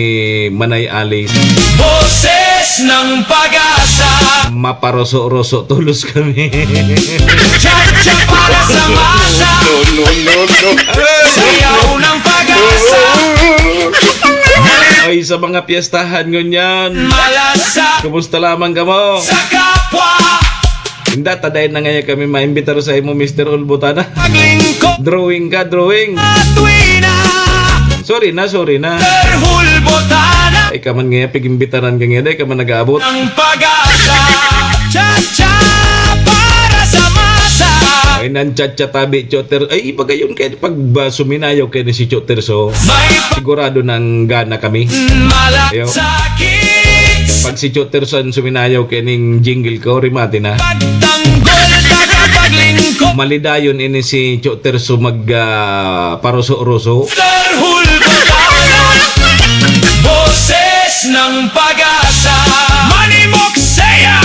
Manay Alice. Boses ng Pag-asa. Maparoso-roso tolos kami. Cha-cha para sa masa. No, no, no, no. Sayaw ng Pag-asa. Ay, sa mga piyestahan ngunyan. Malasa. Kumusta lamang kamo? Sa kapwa. Inda, ta dai na ngaya kami maimbitar sa imo, Mister Hulbotana. Paglingkod. Drawing ka, drawing. Tuwi na. Sorry na, sorry na. Mister Hulbotana. Ay, ka man ngaya, pigimbitaran ka ngaya, dai ka man nag-aabot. Ang Pag-asa. Cha-cha para sa masa. Ay, nan cha-cha tabi, choter. Ay, iba gayon kay pag ba, suminayaw kay ni si Choter, so. May pa- Sigurado nang gana kami. Malasa. Ayo. Sakit. Pag si Choter san suminayaw kay ning jingle ko, rimati na. Pagtanggol, tagapaglingkod. Malidayon ini si Choter so mag, ah, paruso-ruso. Mister Hulbotana, boses ng Pag-asa. Manny Moksea,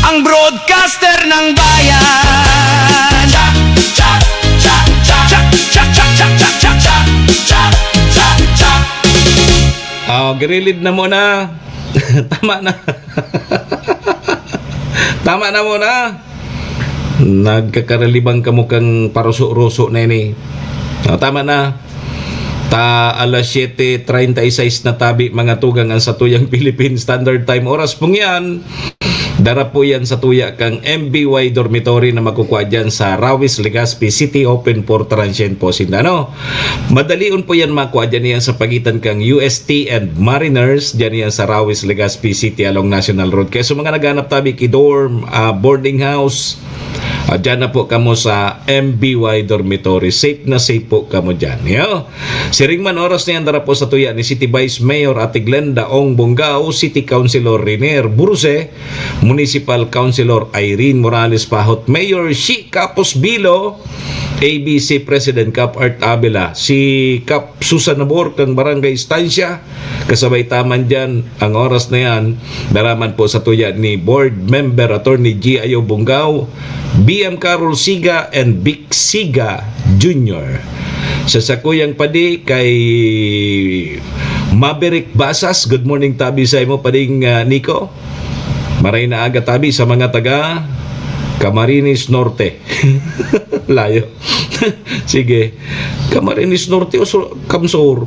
ang broadcaster ng bayan. Cha, cha, cha, cha. Cha, cha, cha, cha. Ah, girilid na muna. Tama na. Tama na muna. Nagkakaralibang kamo kan paruso-ruso na ini. O, tama na. Ta alas siyete treinta y seis na tabi, mga tugang, ang satuyang Philippine Standard Time. Oras pong yan, dara po yan satuya kang M B Y Dormitory na makukuha dyan sa Rawis, Legazpi City, open for transient po sinda, no? Madalion po yan makuha dyan, yan sa pagitan kang U S T and Mariners, dyan yan sa Rawis, Legazpi City along National Road. Kaya sa mga naghanap tabi ki dorm, ah, boarding house, ah, dyan na po kamo sa M B Y Dormitory. Safe na safe po kamo dyan. Yo. Siring man, oras na yan, dara po satuya ni City Vice Mayor Ate Glenda Ong Bongao, City Councilor Renier Burse, Municipal Councilor Irene Morales Pahot, Mayor Shi Capos Bilo, A B C President Kap Art Avila, si Kap Susan Nabor kang Barangay Estancia, kasabay ta man dyan ang oras na yan, dara man po satuya ni Board Member Attorney G I O Bongao, B M Carol Siga, and Vic Siga Junior. Sa sakuyang padi kay Maverick Basas, good morning tabi sa imo, pading, ah, Nico. Maray na aga tabi sa mga taga Camarines Norte. Layo. Sige. Camarines Norte o Sur-, Camsur?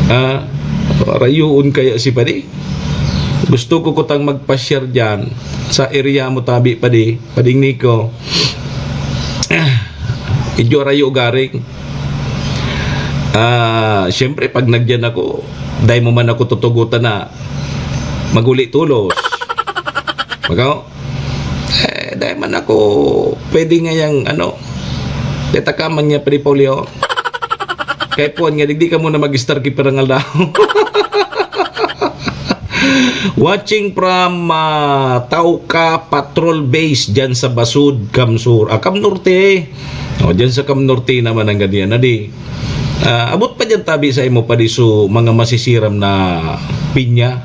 Ah, rayoon kaya si padi? Gusto ko kutang magpa-share dyan sa area mo tabi, padi, pading Nico. Medyo rayo garing. Ah, siyempre, pag nagyan ako, dai mo man ako tutugutan na maguli tulos. Magaw? Eh, dai man ako pwede ngayang, ano, detakaman niya, Pre Paulio. Kay puwan nga, digdi ka muna mag-star ki pirang aldaw. Watching from, ah, Tauca Patrol Base dyan sa Basud, Camsur. Ah, Cam Norte. O, dyan sa Cam Norte naman ang ganyan, adi. Ah, abot pa dyan tabi sa imo, padi, so mga masisiram na pinya.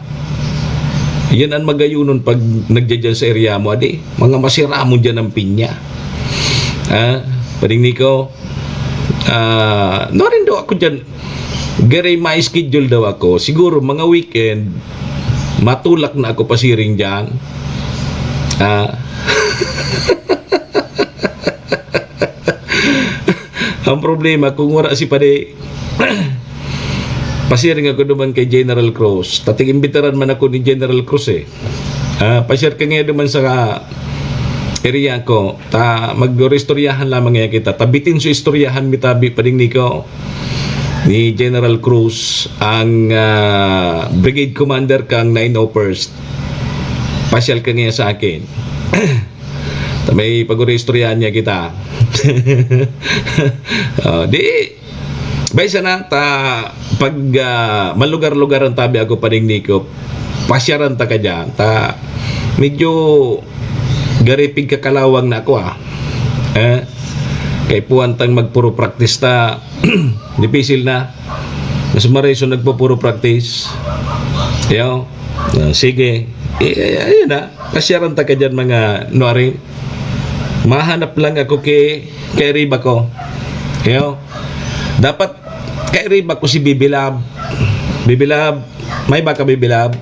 Yan ang magayunon pag nagdyan sa area mo, adi. Mga masiramon dyan ang pinya. Ah, pading Nico, ah, no rin daw ako dyan. Gari, may schedule daw ako. Siguro mga weekend, matulak na ako pasiring dyan. Ah. Ang problema, kung wala si padi, pasiring ako duman kay General Cruz. Tatig imbitaran man ako ni General Cruz, eh. Ah, pa-share ka nga duman sa area ko. Ta, mag-istoryahan lamang nga kita. Tabitin so istoryahan mi tabi, pading Nico, ni General Cruz, ang, ah, brigade commander kang nine oh first. Pasyal ka nga sa akin. Ta may pag-istoryahan niya kita. Oh, di, bay sana ta, pag, ah, malugar-lugar ang tabi ako, pading Nico, pasyaran ta ka dyan. Ta, medyo garipig kakalawang na ako, ah. Eh, kay puwan tang magpuro practice ta, dipisil na. Mas maray so nagpupuro practice. Yo. Ah, sige. Eh, ayun na. Pasyaran ta ka dyan, mga nuarin. Mahanap lang ako kay, kay Riba ko. Yo. Dapat kay Riba ko si Bibi Lab. Bibi Lab. May baka Bibi Lab?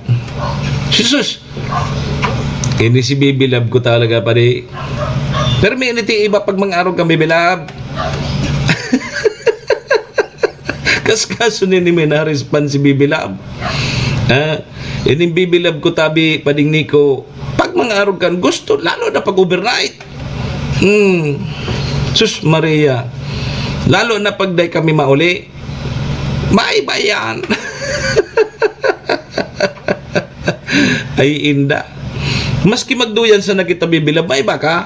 Susus! Ini si Bibi Lab ko talaga, padi. Pero may initi iba pag mga arog kang Bibi Lab. Kaskaso ni, ni may na-respond si Bibi Lab. Ah, ining Bibi Lab ko tabi, pading Nico, pag mga arog kan gusto, lalo na pag overnight. Hmm. Sus Maria. Lalo na pag dai kami mauli. Maiba yan. Ay, inda. Maski magduyan sana kita, Bibi Lab, maiba ka?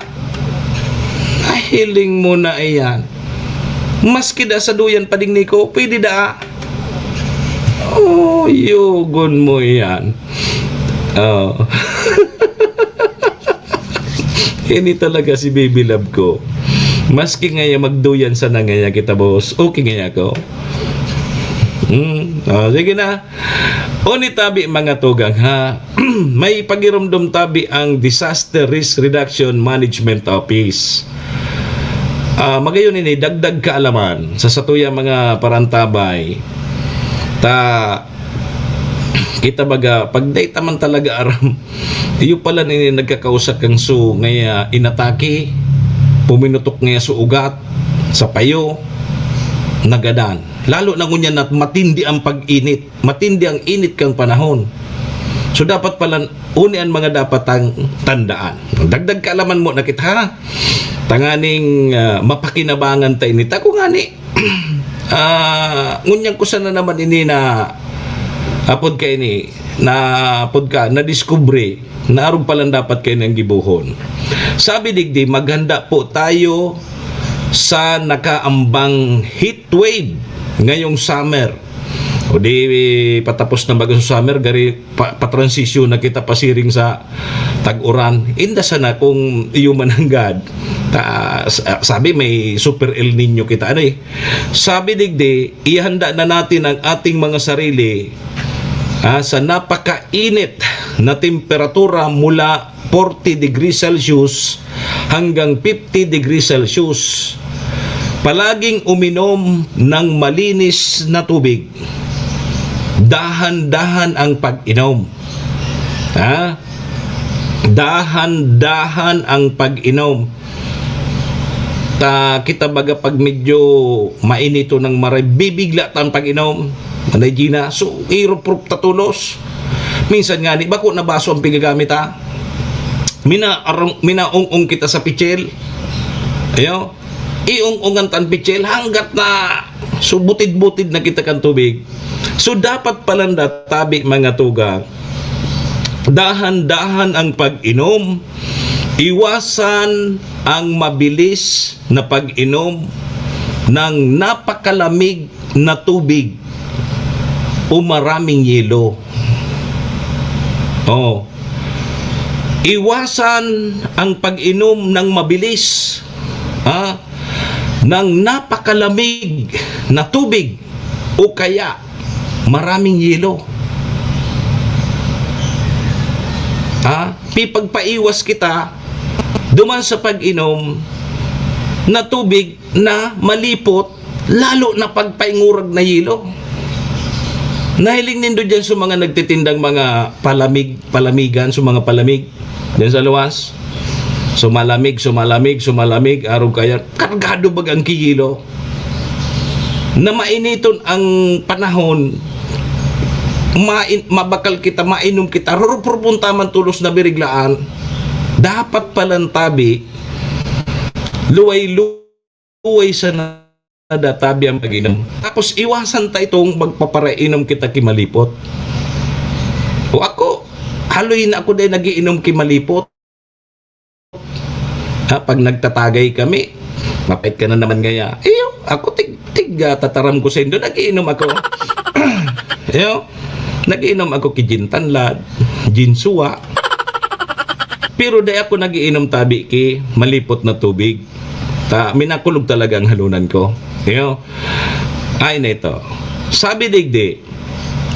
Ay, hiling mo na iyan. Maski da sa duyan, pading Nico, pwede da. Oh, yugon mo iyan. Oh. Ini talaga si Bibi Lab ko. Maski ngaya magduyan sana ngaya kita, boss. Okay ngaya ako. Hmm. Oh, sige na. Oni tabi, mga tugang, ha. May pagirumdom tabi ang Disaster Risk Reduction Management Office. Ah, magayon ini, dagdag kaalaman sa satuya mga parantabay. Ta, Kita baga, pag dai ta man talaga aram, iyo pala ni nagkakausa kan su ngaya inatake, puminutok ngaya su ugat, sa payo, nagadan. Lalo na ngunyan na matindi ang pag-init, matindi ang init kang panahon. So, dapat pala, uni an mga dapat tang tandaan. Dagdag kaalaman mo na kita, ha? Tanganing, ah, mapakinabangan ta ini. Tako ngani, ah, ngunyan ko sana naman ini na, apod ka ini, na, apod ka, nadiskubre, na arog palan dapat kayo nang gibohon. Sabi digdi, maghanda po tayo sa nakaambang heat wave ngayong summer. O di, patapos na baga sa summer, gari pa, patransisyon na kita pasiring sa tag-uran. Inda sana kung iyo mananggad. Ta, sa, sabi may super El Nino kita, ano eh. Sabi digdi, ihanda na natin ang ating mga sarili, ah, sa napakainit na temperatura mula forty degrees Celsius hanggang fifty degrees Celsius. Palaging uminom ng malinis na tubig. Dahan-dahan ang pag-inom. Ha? Dahan-dahan ang pag-inom. Ta, kita baga pag medyo mainito ng maray, bibigla tan pag-inom. Manay Gina, so, iruprop ta tolos. Minsan nga ni, bako na baso ang pigagamit, ha? Mina-, arong-, minaong-ong kita sa pitsil. Ayo, iong-ongan tan pitsil hanggat na, so, butid-butid na kita kan tubig. So, dapat palan da tabi, mga tugang, dahan-dahan ang pag-inom. Iwasan ang mabilis na pag-inom ng napakalamig na tubig o maraming yelo. Oh. Iwasan ang pag-inom ng mabilis, ha, ng napakalamig na tubig o kaya maraming yelo. Ha? Pipagpaiwas kita duman sa pag-inom na tubig na malipot, lalo na pagpaingurag na yelo. Nahiling nindo diyan sa mga nagtitindang mga palamig, palamigan, sa mga palamig diyan sa luwas? Sumalamig, sumalamig, sumalamig, arog kaya, kargado bagang kiyelo. Na mainiton ang panahon, main-, mabakal kita, mainom kita, rurupurupon ta man tolos na biriglaan, dapat palan tabi, luway-luway sana da tabi ang pag-inom. Tapos iwasan ta itong magpaparainom kita ki malipot. O ako, haloy na ako dahil nag-iinom ki malipot. Ha, pag nagtatagay kami, mapait ka na naman ngaya. Iyo, ako tig-, tig-, ah, tataram ko saindo, nag-iinom ako. Iyo, nag-iinom ako ki gin tanlad, gin suwa. Pero dai ako nag-iinom tabi ki malipot na tubig. Ta, minakulog talaga ang halonan ko. Iyo. Ay, na ito. Sabi digdi,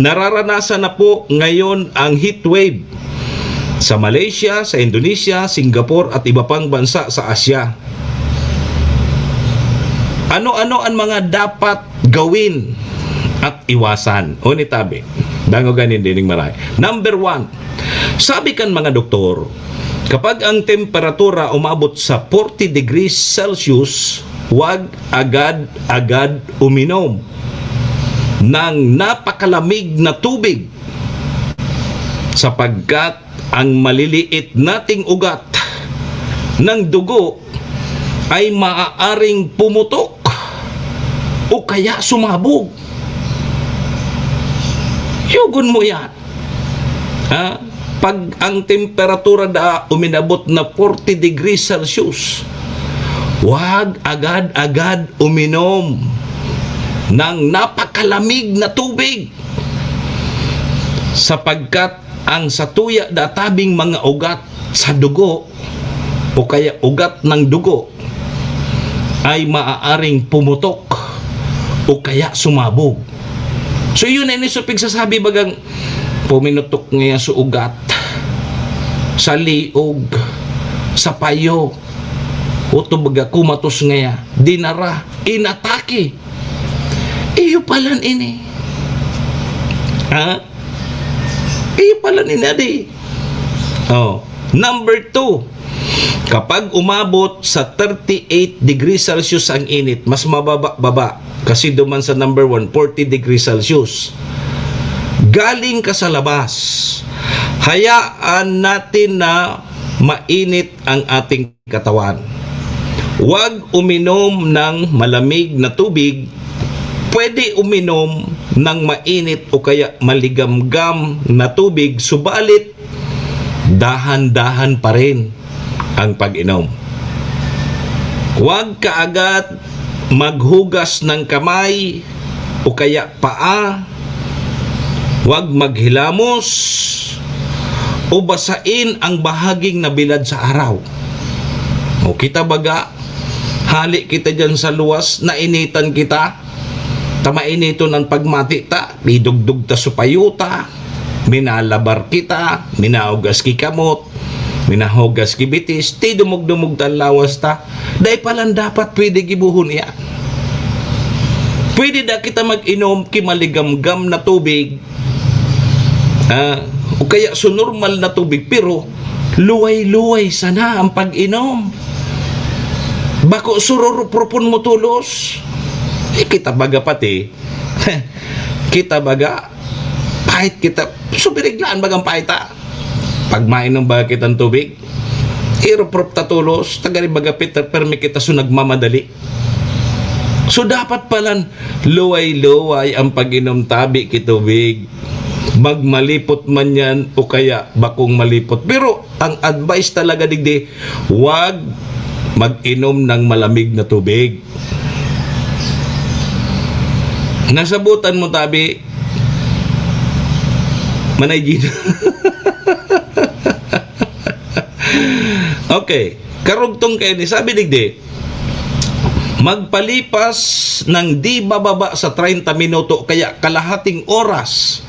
nararanasan na po ngayon ang heat wave sa Malaysia, sa Indonesia, Singapore at iba pang bansa sa Asia. Ano-ano ang mga dapat gawin at iwasan? O ni tabi, dangogan nin dining maray. Number one, sabi kan mga doktor, kapag ang temperatura umabot sa forty degrees Celsius, huwag agad-agad uminom ng napakalamig na tubig, sapagkat ang maliliit nating ugat ng dugo ay maaaring pumutok o kaya sumabog. Yugon mo yan. Ha? Pag ang temperatura da uminabot na forty degrees Celsius, huwag agad-agad uminom ng napakalamig na tubig, sapagkat ang satuya da tabing mga ugat sa dugo o kaya ugat ng dugo ay maaaring pumutok o kaya sumabog. So, yun ay ni sa pigsasabi bagang puminutok ngaya sa ugat, sa liog, sa payo, o to baga kumatos ngaya, dinara, inatake. Iyo palan ini. Ha? Iyo pala ni Nadi. Oh. Number two, kapag umabot sa thirty-eight degrees Celsius ang init, mas mababa-baba kasi duman sa number one, forty degrees Celsius. Galing ka sa labas. Hayaan natin na mainit ang ating katawan. Huwag uminom ng malamig na tubig. Pwede uminom ng mainit o kaya maligamgam na tubig, subalit dahan-dahan pa rin ang pag-inom. Huwag kaagad maghugas ng kamay o kaya paa. Huwag maghilamos o basain ang bahaging nabilad sa araw. O kita baga, hali kita diyan sa luwas, nainitan kita. Ta mainiton an pagmati ta, idugdog ta supayo ta, minalabar kita, minahugas ki kamot, minahugas ki bitis, ti dumog-dumog ta an lawas ta. Dai pa lang dapat pwede gibohon iyan. Pwede da kita mag-inom ki maligamgam na tubig, ah, o kaya so normal na tubig, pero luway-luway sana ang pag-inom. Bako sururuprupon mo tolos. Eh, kita baga pati, kita baga, pait kita. So, biriglaan bagang pait ta. Pag mainom baga kitang tubig, iruprop ta tolos, tagari baga pit-, permi kita so nagmamadali. So, dapat palan luway-luway ang pag-inom tabi ki tubig. Magmalipot man yan o kaya bakong malipot. Pero ang advice talaga digdi, wag mag-inom ng malamig na tubig. Nasabutan mo, tabi, Manay Gina? Okay. Karugtong kaini, sabi digdi, magpalipas ng di bababa sa treinta minuto, kaya kalahating oras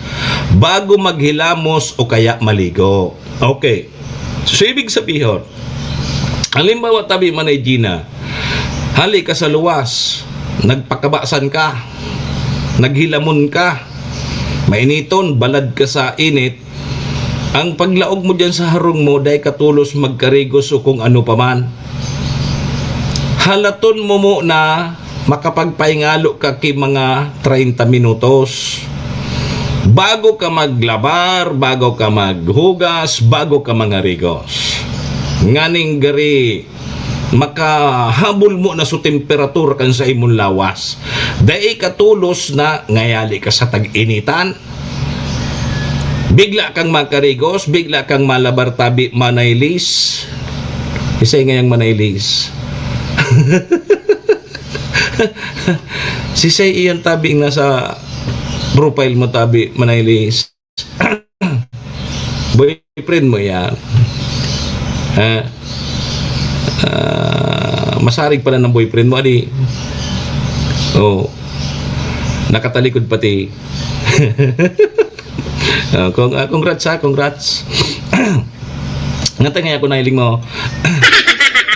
bago maghilamos o kaya maligo. Okay. So, ibig sabihin, halimbawa, tabi, Manay Gina, hali ka sa luwas, nagpakabasan ka, naghilamon ka, mainiton, balad ka sa init, ang paglaog mo diyan sa harong mo, dai ka tolos magkarigos o kung ano pa man. Halaton mo muna makapagpahingalo ka ki mga treinta minutos bago ka maglabar, bago ka maghugas, bago ka mangarigos. Nganing gari, makahabol mo na so temperatura kan sa imong lawas. Dai ka tolos na ngayali ka sa tag-initan. Bigla kang makarigos, bigla kang malabar, tabi, Manay Liz. Isay ngayang Manay Liz? Sisay iyan, tabi, nga nasa profile mo, tabi, Manay Liz? Boyfriend mo yan? Ha? Ah, masarig pala ng boyfriend mo, adi. Oh. Nakatalikod pati. Ah, cong-, ah, congrats, ha, congrats. Ngata nga ako nahiling mo.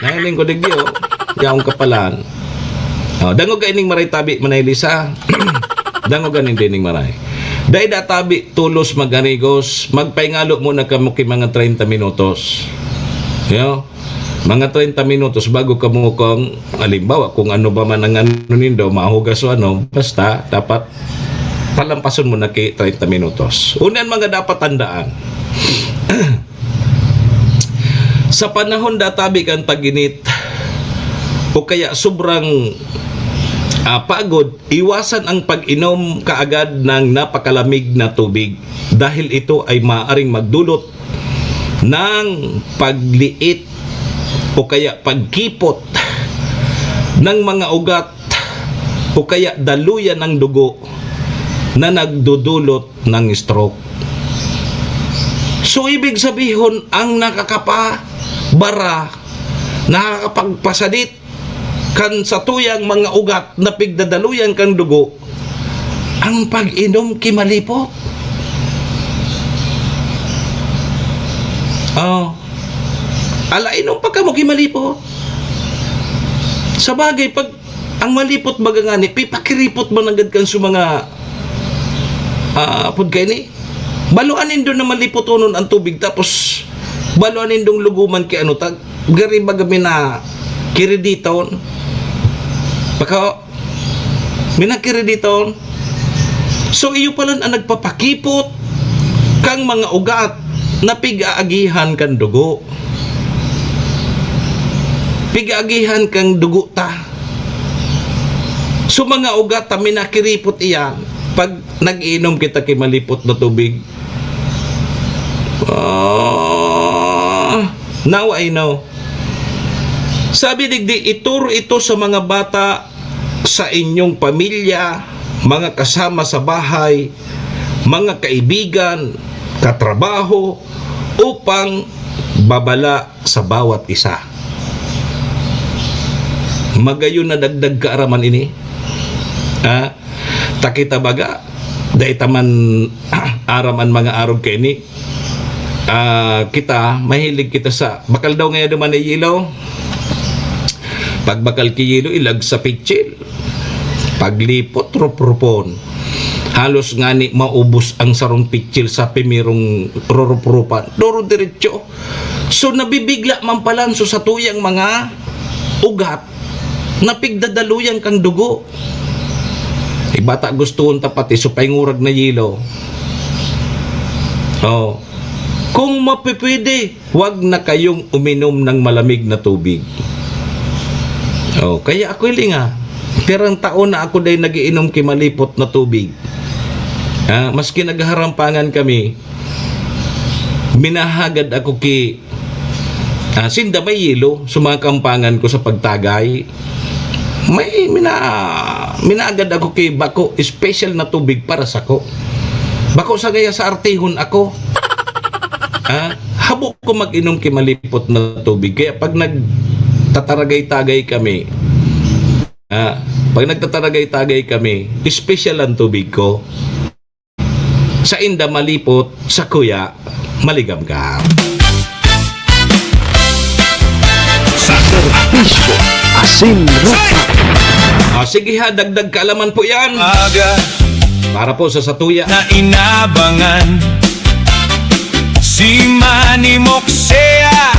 Nahiling ko, digdi, oh. Yaong kapalan. Oh, dangog ka ining maray, tabi, Manay Liz, ha? Dangog ka ning dining maray. Dai da, tabi, tolos magarigos, magpahingalo muna kamo ki mga treinta minutos. Yo? Mga treinta minutos bago kamo kung, halimbawa, kung ano ba man ang ano nindo, mahugas o ano, basta dapat palampason mo na ki treinta minutos. Unan, mga dapat tandaan. Sa panahon da, tabi, kan tag-init o kaya sobrang, ah, pagod, iwasan ang pag-inom kaagad ng napakalamig na tubig dahil ito ay maaaring magdulot ng pagliit o kaya pagkipot ng mga ugat o kaya daluyan ng dugo na nagdudulot ng stroke. So, ibig sabihon, ang nakakapabara, nakakapagpasadit kan satuyang mga ugat na pigdadaluyan kan dugo, ang pag-inom ki malipot. Oh. Ala, inom pa kamo ki malipot. Sa bagay, pag ang malipot baga ngani, pipakiripot man nanggad kan sa mga, ah, apod kaini, Baloan nindo na malipotonon an tubig, tapos baloan nindong lugoman ki ano ta, gari baga minakirediton. Baka minakirediton. So, iyo palan an nagpapakipot kang mga ugat na pig-aagihan kan dugo. Pig-aagihan kang dugo ta. So, mga ugat ta, minakiripot iyan pag nag-iinom kita ki malipot na tubig. Ah, now I know. Sabi digdi, "Ituro ito sa mga bata sa inyong pamilya, mga kasama sa bahay, mga kaibigan, katrabaho, upang babala sa bawat isa." Magayon na dagdag kaaraman ini. Ah, ta kita baga, dai ta man aram an mga arog kaini. Ah, kita, mahilig kita sa, bakal daw ngaya duman na yelo. Pagbakal ki yelo, ilag sa pitsil. Paglipot, ruprupon. Halos ngani maubos ang sarong pitsil sa primerong rurup-rupan. Duro diretso. So, nabibigla man palan so satuyang mga ugat na pigdadaluyan kang dugo. Iba ta gustohon ta pati so paingurag na yelo. Oh. Kung mapipwede, wag na kayong uminom ng malamig na tubig. Oh, kaya ako hiling, ah, pirang taon na ako dai nag-iinom ki malipot na tubig. Ah, maski naghaharampangan kami, minahagad ako ki, ah, sinda may yelo sa mga kampangan ko sa pagtagay. May mina-, minagad ako ki bako, special na tubig para sako. Bako sa gaya sa artihon ako. Ah, habo ko mag-inom ki malipot na tubig. Kaya pag nagtataragay-tagay kami, ah, pag nagtataragay-tagay kami, special ang tubig ko. Sainda malipot, sa kuya, maligamgam. Sa serbisyo, asin ropa. Ah, sige ha, dagdag kaalaman po yan. Aga. Para po sa satuya. Na inabangan. Si Manny Moksea,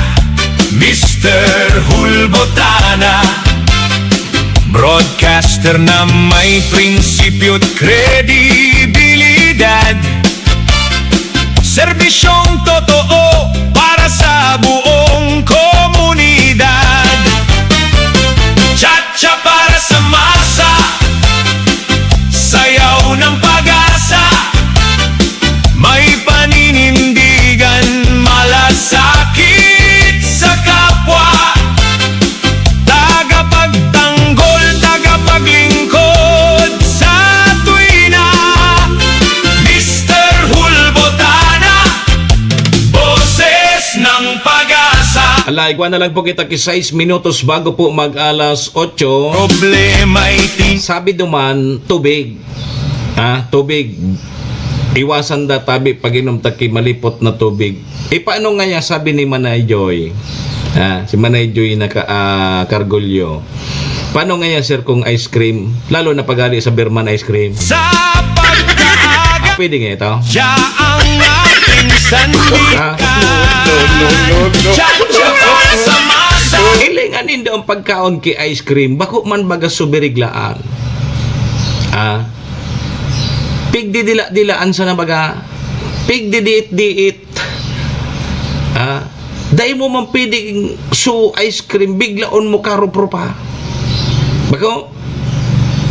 Mister Hulbotana. Broadcaster na may prinsipyo't kredibilidad. Serbisyong totoo para sa buong komunidad. Cha-cha para sa masa, sayaw ng pag-asa. May paninindigan, malasakit sa kapwa. Tagapagtanggol, tagapaglingkod sa tuwina. Mister Hulbotana, boses ng pag-asa. Ala, igwa na lang po kita ki sais minutos bago po mag-alas otso. Problema iti. Sabi duman, tubig. Ah, tubig. Iwasan da tabi pag-inom ta ki malipot na tubig. E, paano ngaya, sabi ni Manay Joy? Ah, si Manay Joy naka, ah, Cargolyo. Paano ngaya, sir, kung ice cream? Lalo na pag hali sa Berman ice cream. Sa pagkaaga. Ah, pwede nga ito? Siya ang aking sandigan. Ah. No, no, no, no, no. Siya, siya sa masa. Hilingan nindo ang pagkaon ki ice cream. Bako man baga subiriglaan. Ah. Pigdidila-dilaan sana baga. Pigdidiit-diit. Ah, dai mo man pwedeng su ice cream, biglaon mo karup-rupa. Bako,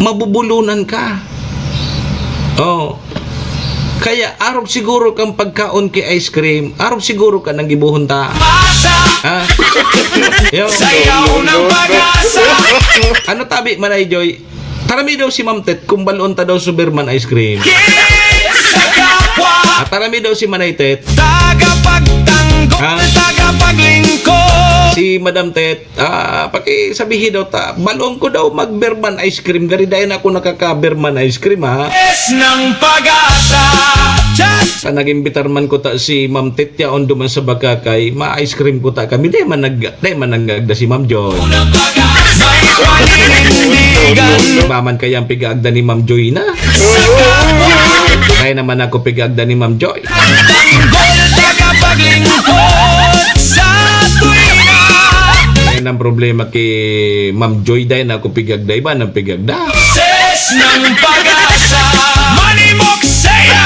mabubulunan ka. Oh. Kaya arog siguro kan pagkaon ki ice cream, arog siguro kan gibohon ta. Ha? Yo. Sayaw ng pag-asa. Ano tabi, Manay Joy? Tarami daw si Ma'am Tet kung balon ta daw Superman ice cream. Sa kapwa. At tarami daw si Manay Tet. Tagapagtanggol, ha? Tagapaglingkod. Si Madam Tet, ah, pakisabihin daw ta, balon ko daw mag-Berman ice cream, gari dai na ako nakaka-Berman ice cream, ha? Yes ng pag-asa. Sa nag-imbitar man ko ta si Ma'am Tet, yaon duman sa Bakakay, ma-ice cream ko ta kami. Dai man nag-, dai man nag-agda si Ma'am Joy. Unang pag-asa. May paninindigan. Iba man kaya ang pig-aagda ni Ma'am Joy na? Sa kapwa. Kaya naman ako pig-aagda ni Ma'am Joy. Tanggol, tagapaglingkod sa tuwina. Yan ang problema kay Ma'am Joy, dahil na ako pig-aagda, iba nang pig-aagda. Ses ng pag-asa, Manny Moksea.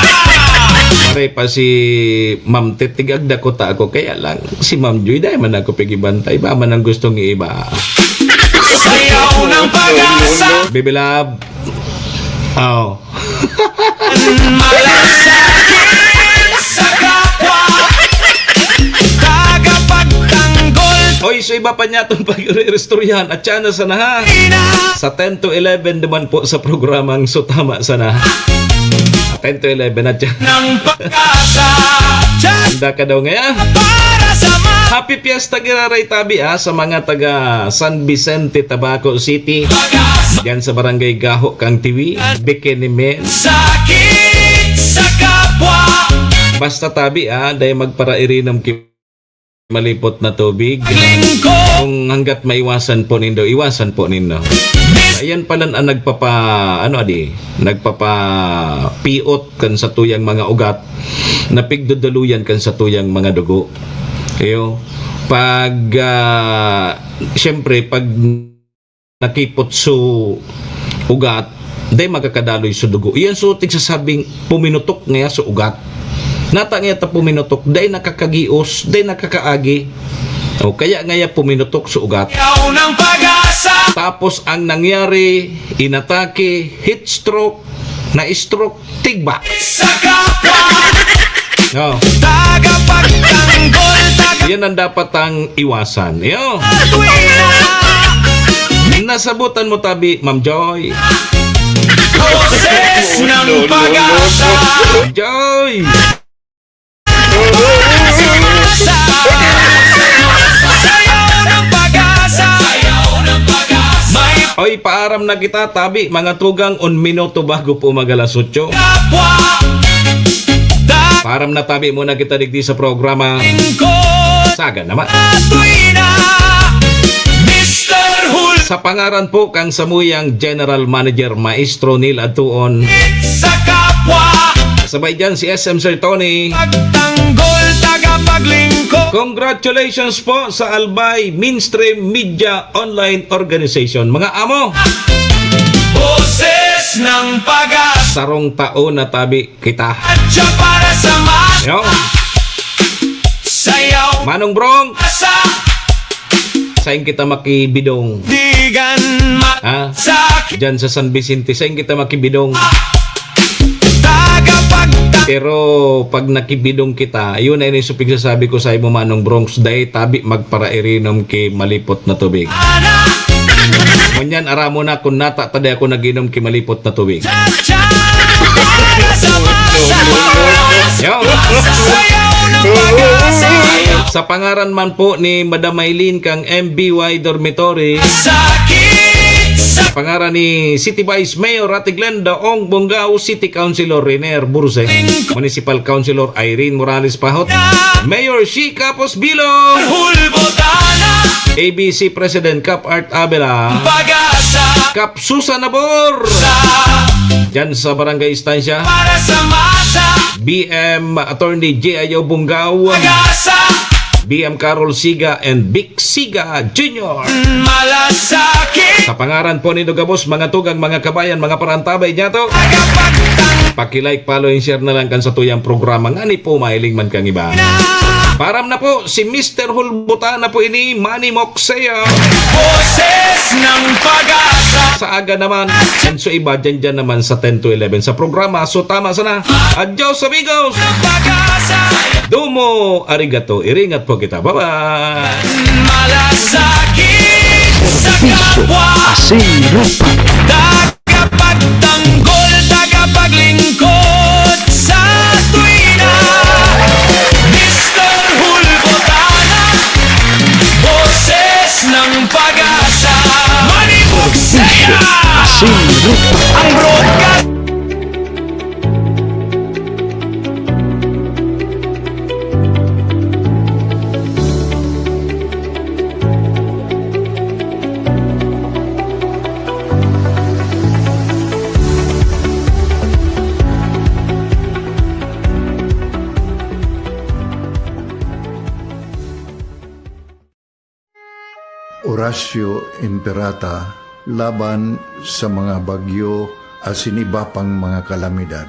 Pare pa si Ma'am Tet, tig-aagda ko ta ako, kaya lang, si Ma'am Joy, dahil man ako pigibantay, iba man ang gustong iiba. Sayaw ng pag-asa. Baby love. Oh. Malasakit sa kapwa. Tagapagtanggol. Oy, so iba pa niya itong pag-iristoryahan. At siya na sana ha. Sa ten to eleven naman po sa programang So Tama Sana. Ten to eleven na dyan. Ng pag-asa. Handa ka daw ngayon. Para sa ma- Happy Fiesta Giraray Tabi, ah, sa mga taga San Vicente, Tabaco City. Diyan sa Barangay Gaho, Kang Tiwi, Bikini Men. Sakit sa kapwa. Basta tabi, ah, dahil magparairinom ki- malipot na tubig. Kung hanggat maiwasan po nindo, iwasan po nindo. Ayan pala ang nagpapa-, ano, adi, nagpapapiot kan sa tuyang mga ugat, napigduduluyan kan sa tuyang mga dugo. Iyo, pag, ah, siyempre, pag nakipot so ugat, dai makakadaloy so dugo. Iyan so tigsasabing puminutok ngaya so ugat. Nata ngaya ta puminutok, dai nakakagios, dai nakakaagi. O kaya ngaya puminutok so ugat. Yaw ng pag-asa. Tapos ang nangyari, inatake, heat stroke, na-stroke, tigba. Sa kapwa. No. Tagapagtanggol, taga- Yan ang dapat ang iwasan. Yo. Tuwina. Nasabutan mo tabi, Ma'am Joy. Boses ng pag-asa. Ma'am Joy. Sayaw ng pag-asa. Sayaw ng pag-asa. May Oy, paaram na kita, tabi, mga tugang, un minuto bago po mag-alas otso. Kapwa. Paaram na, tabi, muna kita digdi sa programa. Lingkod. Saga naman. Atoy na, Mister Hul- Sa pangaran po kang samuyang General Manager, Maestro Neil Adtuon. Sa kapwa. Sabay dyan si S M Sir Tony. Pagtanggol, tagapaglingkod. Congratulations po sa Albay Mainstream Media Online Organization. Mga amo. Boses ng pag-asa. Sarong taon na tabi kita. At siya para sa masa. Yo. Sayaw. Manong Brong. Asa. Sain kita makibidong? Digan ma- Ha? Sa- Diyan sa San Vicente, sain kita makibidong? Tagapagta- Pero pag nakibidong kita, yun na yun yung supig sasabi ko sa imo, Manong Bronx, dai tabi magparairinom ki malipot na tubig. Ana. Ngunyan, aramo na kung nata ta di ako nag-inom ki malipot na tubig. Cha-cha. Sa masa. Yo. Sayaw ng pag-asa. Sa pangaran man po ni Madam Maylene kang M B Y Dormitory. Sakit sa Pangaran ni City Vice Mayor Ate Glenda Ong Bongao, City Councilor Renier Burse, Municipal Councilor Irene Morales Pahot, Mayor Shi Capos Bilo, Hulbotana. A B C President Kap Art Abela, Pag-asa. Kap Susan Nabor, Sa- Diyan sa Barangay Estancia, Para sa masa. B M Attorney J I O Bongao, Pag-asa. B M Carol Siga, and Vic Siga Junior. Malasakit. Sa pangaran po nindo gabos, mga tugang, mga kabayan, mga parantabay niyato, Tagapagtang- paki-like, follow, and share na lang kan sa tuyang programa. Ngani po, mahiling man kang iba. Param na po, si Mister Hulbutana po ini, Manny Moksea. Boses ng Pag-asa. Sa aga naman, and so iba, dyan, dyan naman sa ten to eleven sa programa. So, tama sana. Adios, amigos! Pag-asa. Domo arigato. Iringat po kita. Bye-bye. Malasakit sa kapwa. Así, Tagapagtanggol, tagapaglingkod sa tuwina. Mister Hulbotana, boses ng pag-asa. Manibog saya. Así, ang broadcast. Oratio Imperata laban sa mga bagyo asin iba pang mga kalamidad.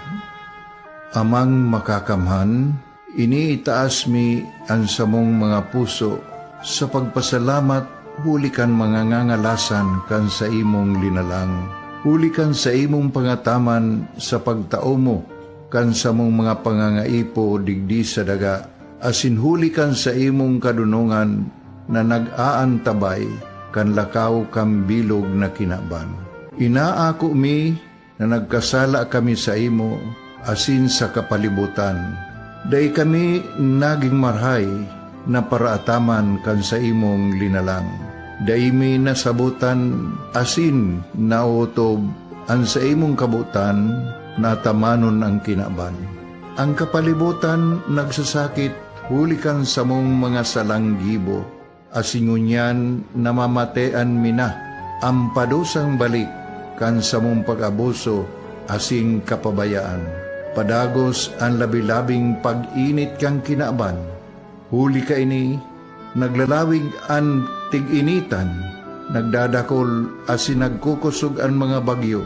Amang Makakamhan, iniitaas mi an samong mga puso sa pagpasalamat huli kan mga ngangalasan kan saimong linalang, huli kan saimong pangataman sa pagtao mo kan samong mga pangangaipo digdi sa daga, asin huli kan saimong kadonongan na nag-aantabay kan lakaw kan bilog na kinaban. Inaako mi na nagkasala kami saimo asin sa kapalibotan. Dai kami nagin marahay na paraataman kan saimong linalang. Dai mi nasabotan asin naotob an saimong kabotan na atamanon an kinaban. An kapalibotan nagsasakit huli kan samong mga salang gibo, asin ngunyan namamatean mi na an padusang balik kan samong pag-abuso asin kapabayaan. Padagos an labi-labing pag-init kan kinaban. Huli kaini, naglalawig an tig-initan, nagdadakol asin nagkukosog an mga bagyo,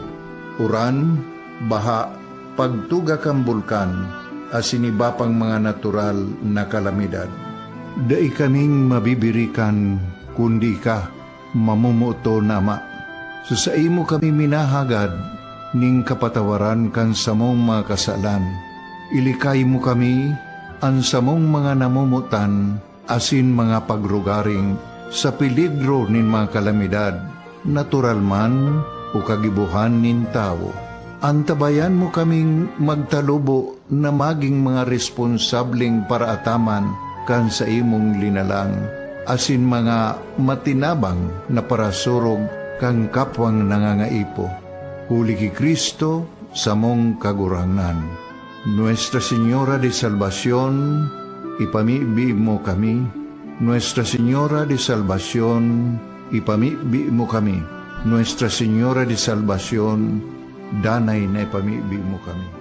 uran, baha, pagtuga kan bulkan, asin iba pang mga natural na kalamidad. Dai kaming mabibirikan kundi ika, mamomoton na Ama. Sa saimo kami minahagad nin kapatawaran kan samong mga kasalan. Ilikay mo kami, an samong mga namomotan, asin mga pagrugaring sa peligro nin mga kalamidad, natural man o kagibohan nin tawo. Antabayan mo kaming magtalubo na magin mga responsableng paraataman kan saimong linalang, asin mga matinabang na parasurog kan kapwang nangangaipo. Huli ki Cristo, samong Kagurangnan. Nuestra Señora de Salvacion, ipamibi mo kami. Nuestra Señora de Salvacion, ipamibi mo kami. Nuestra Señora de Salvacion, danay na ipamibi mo kami.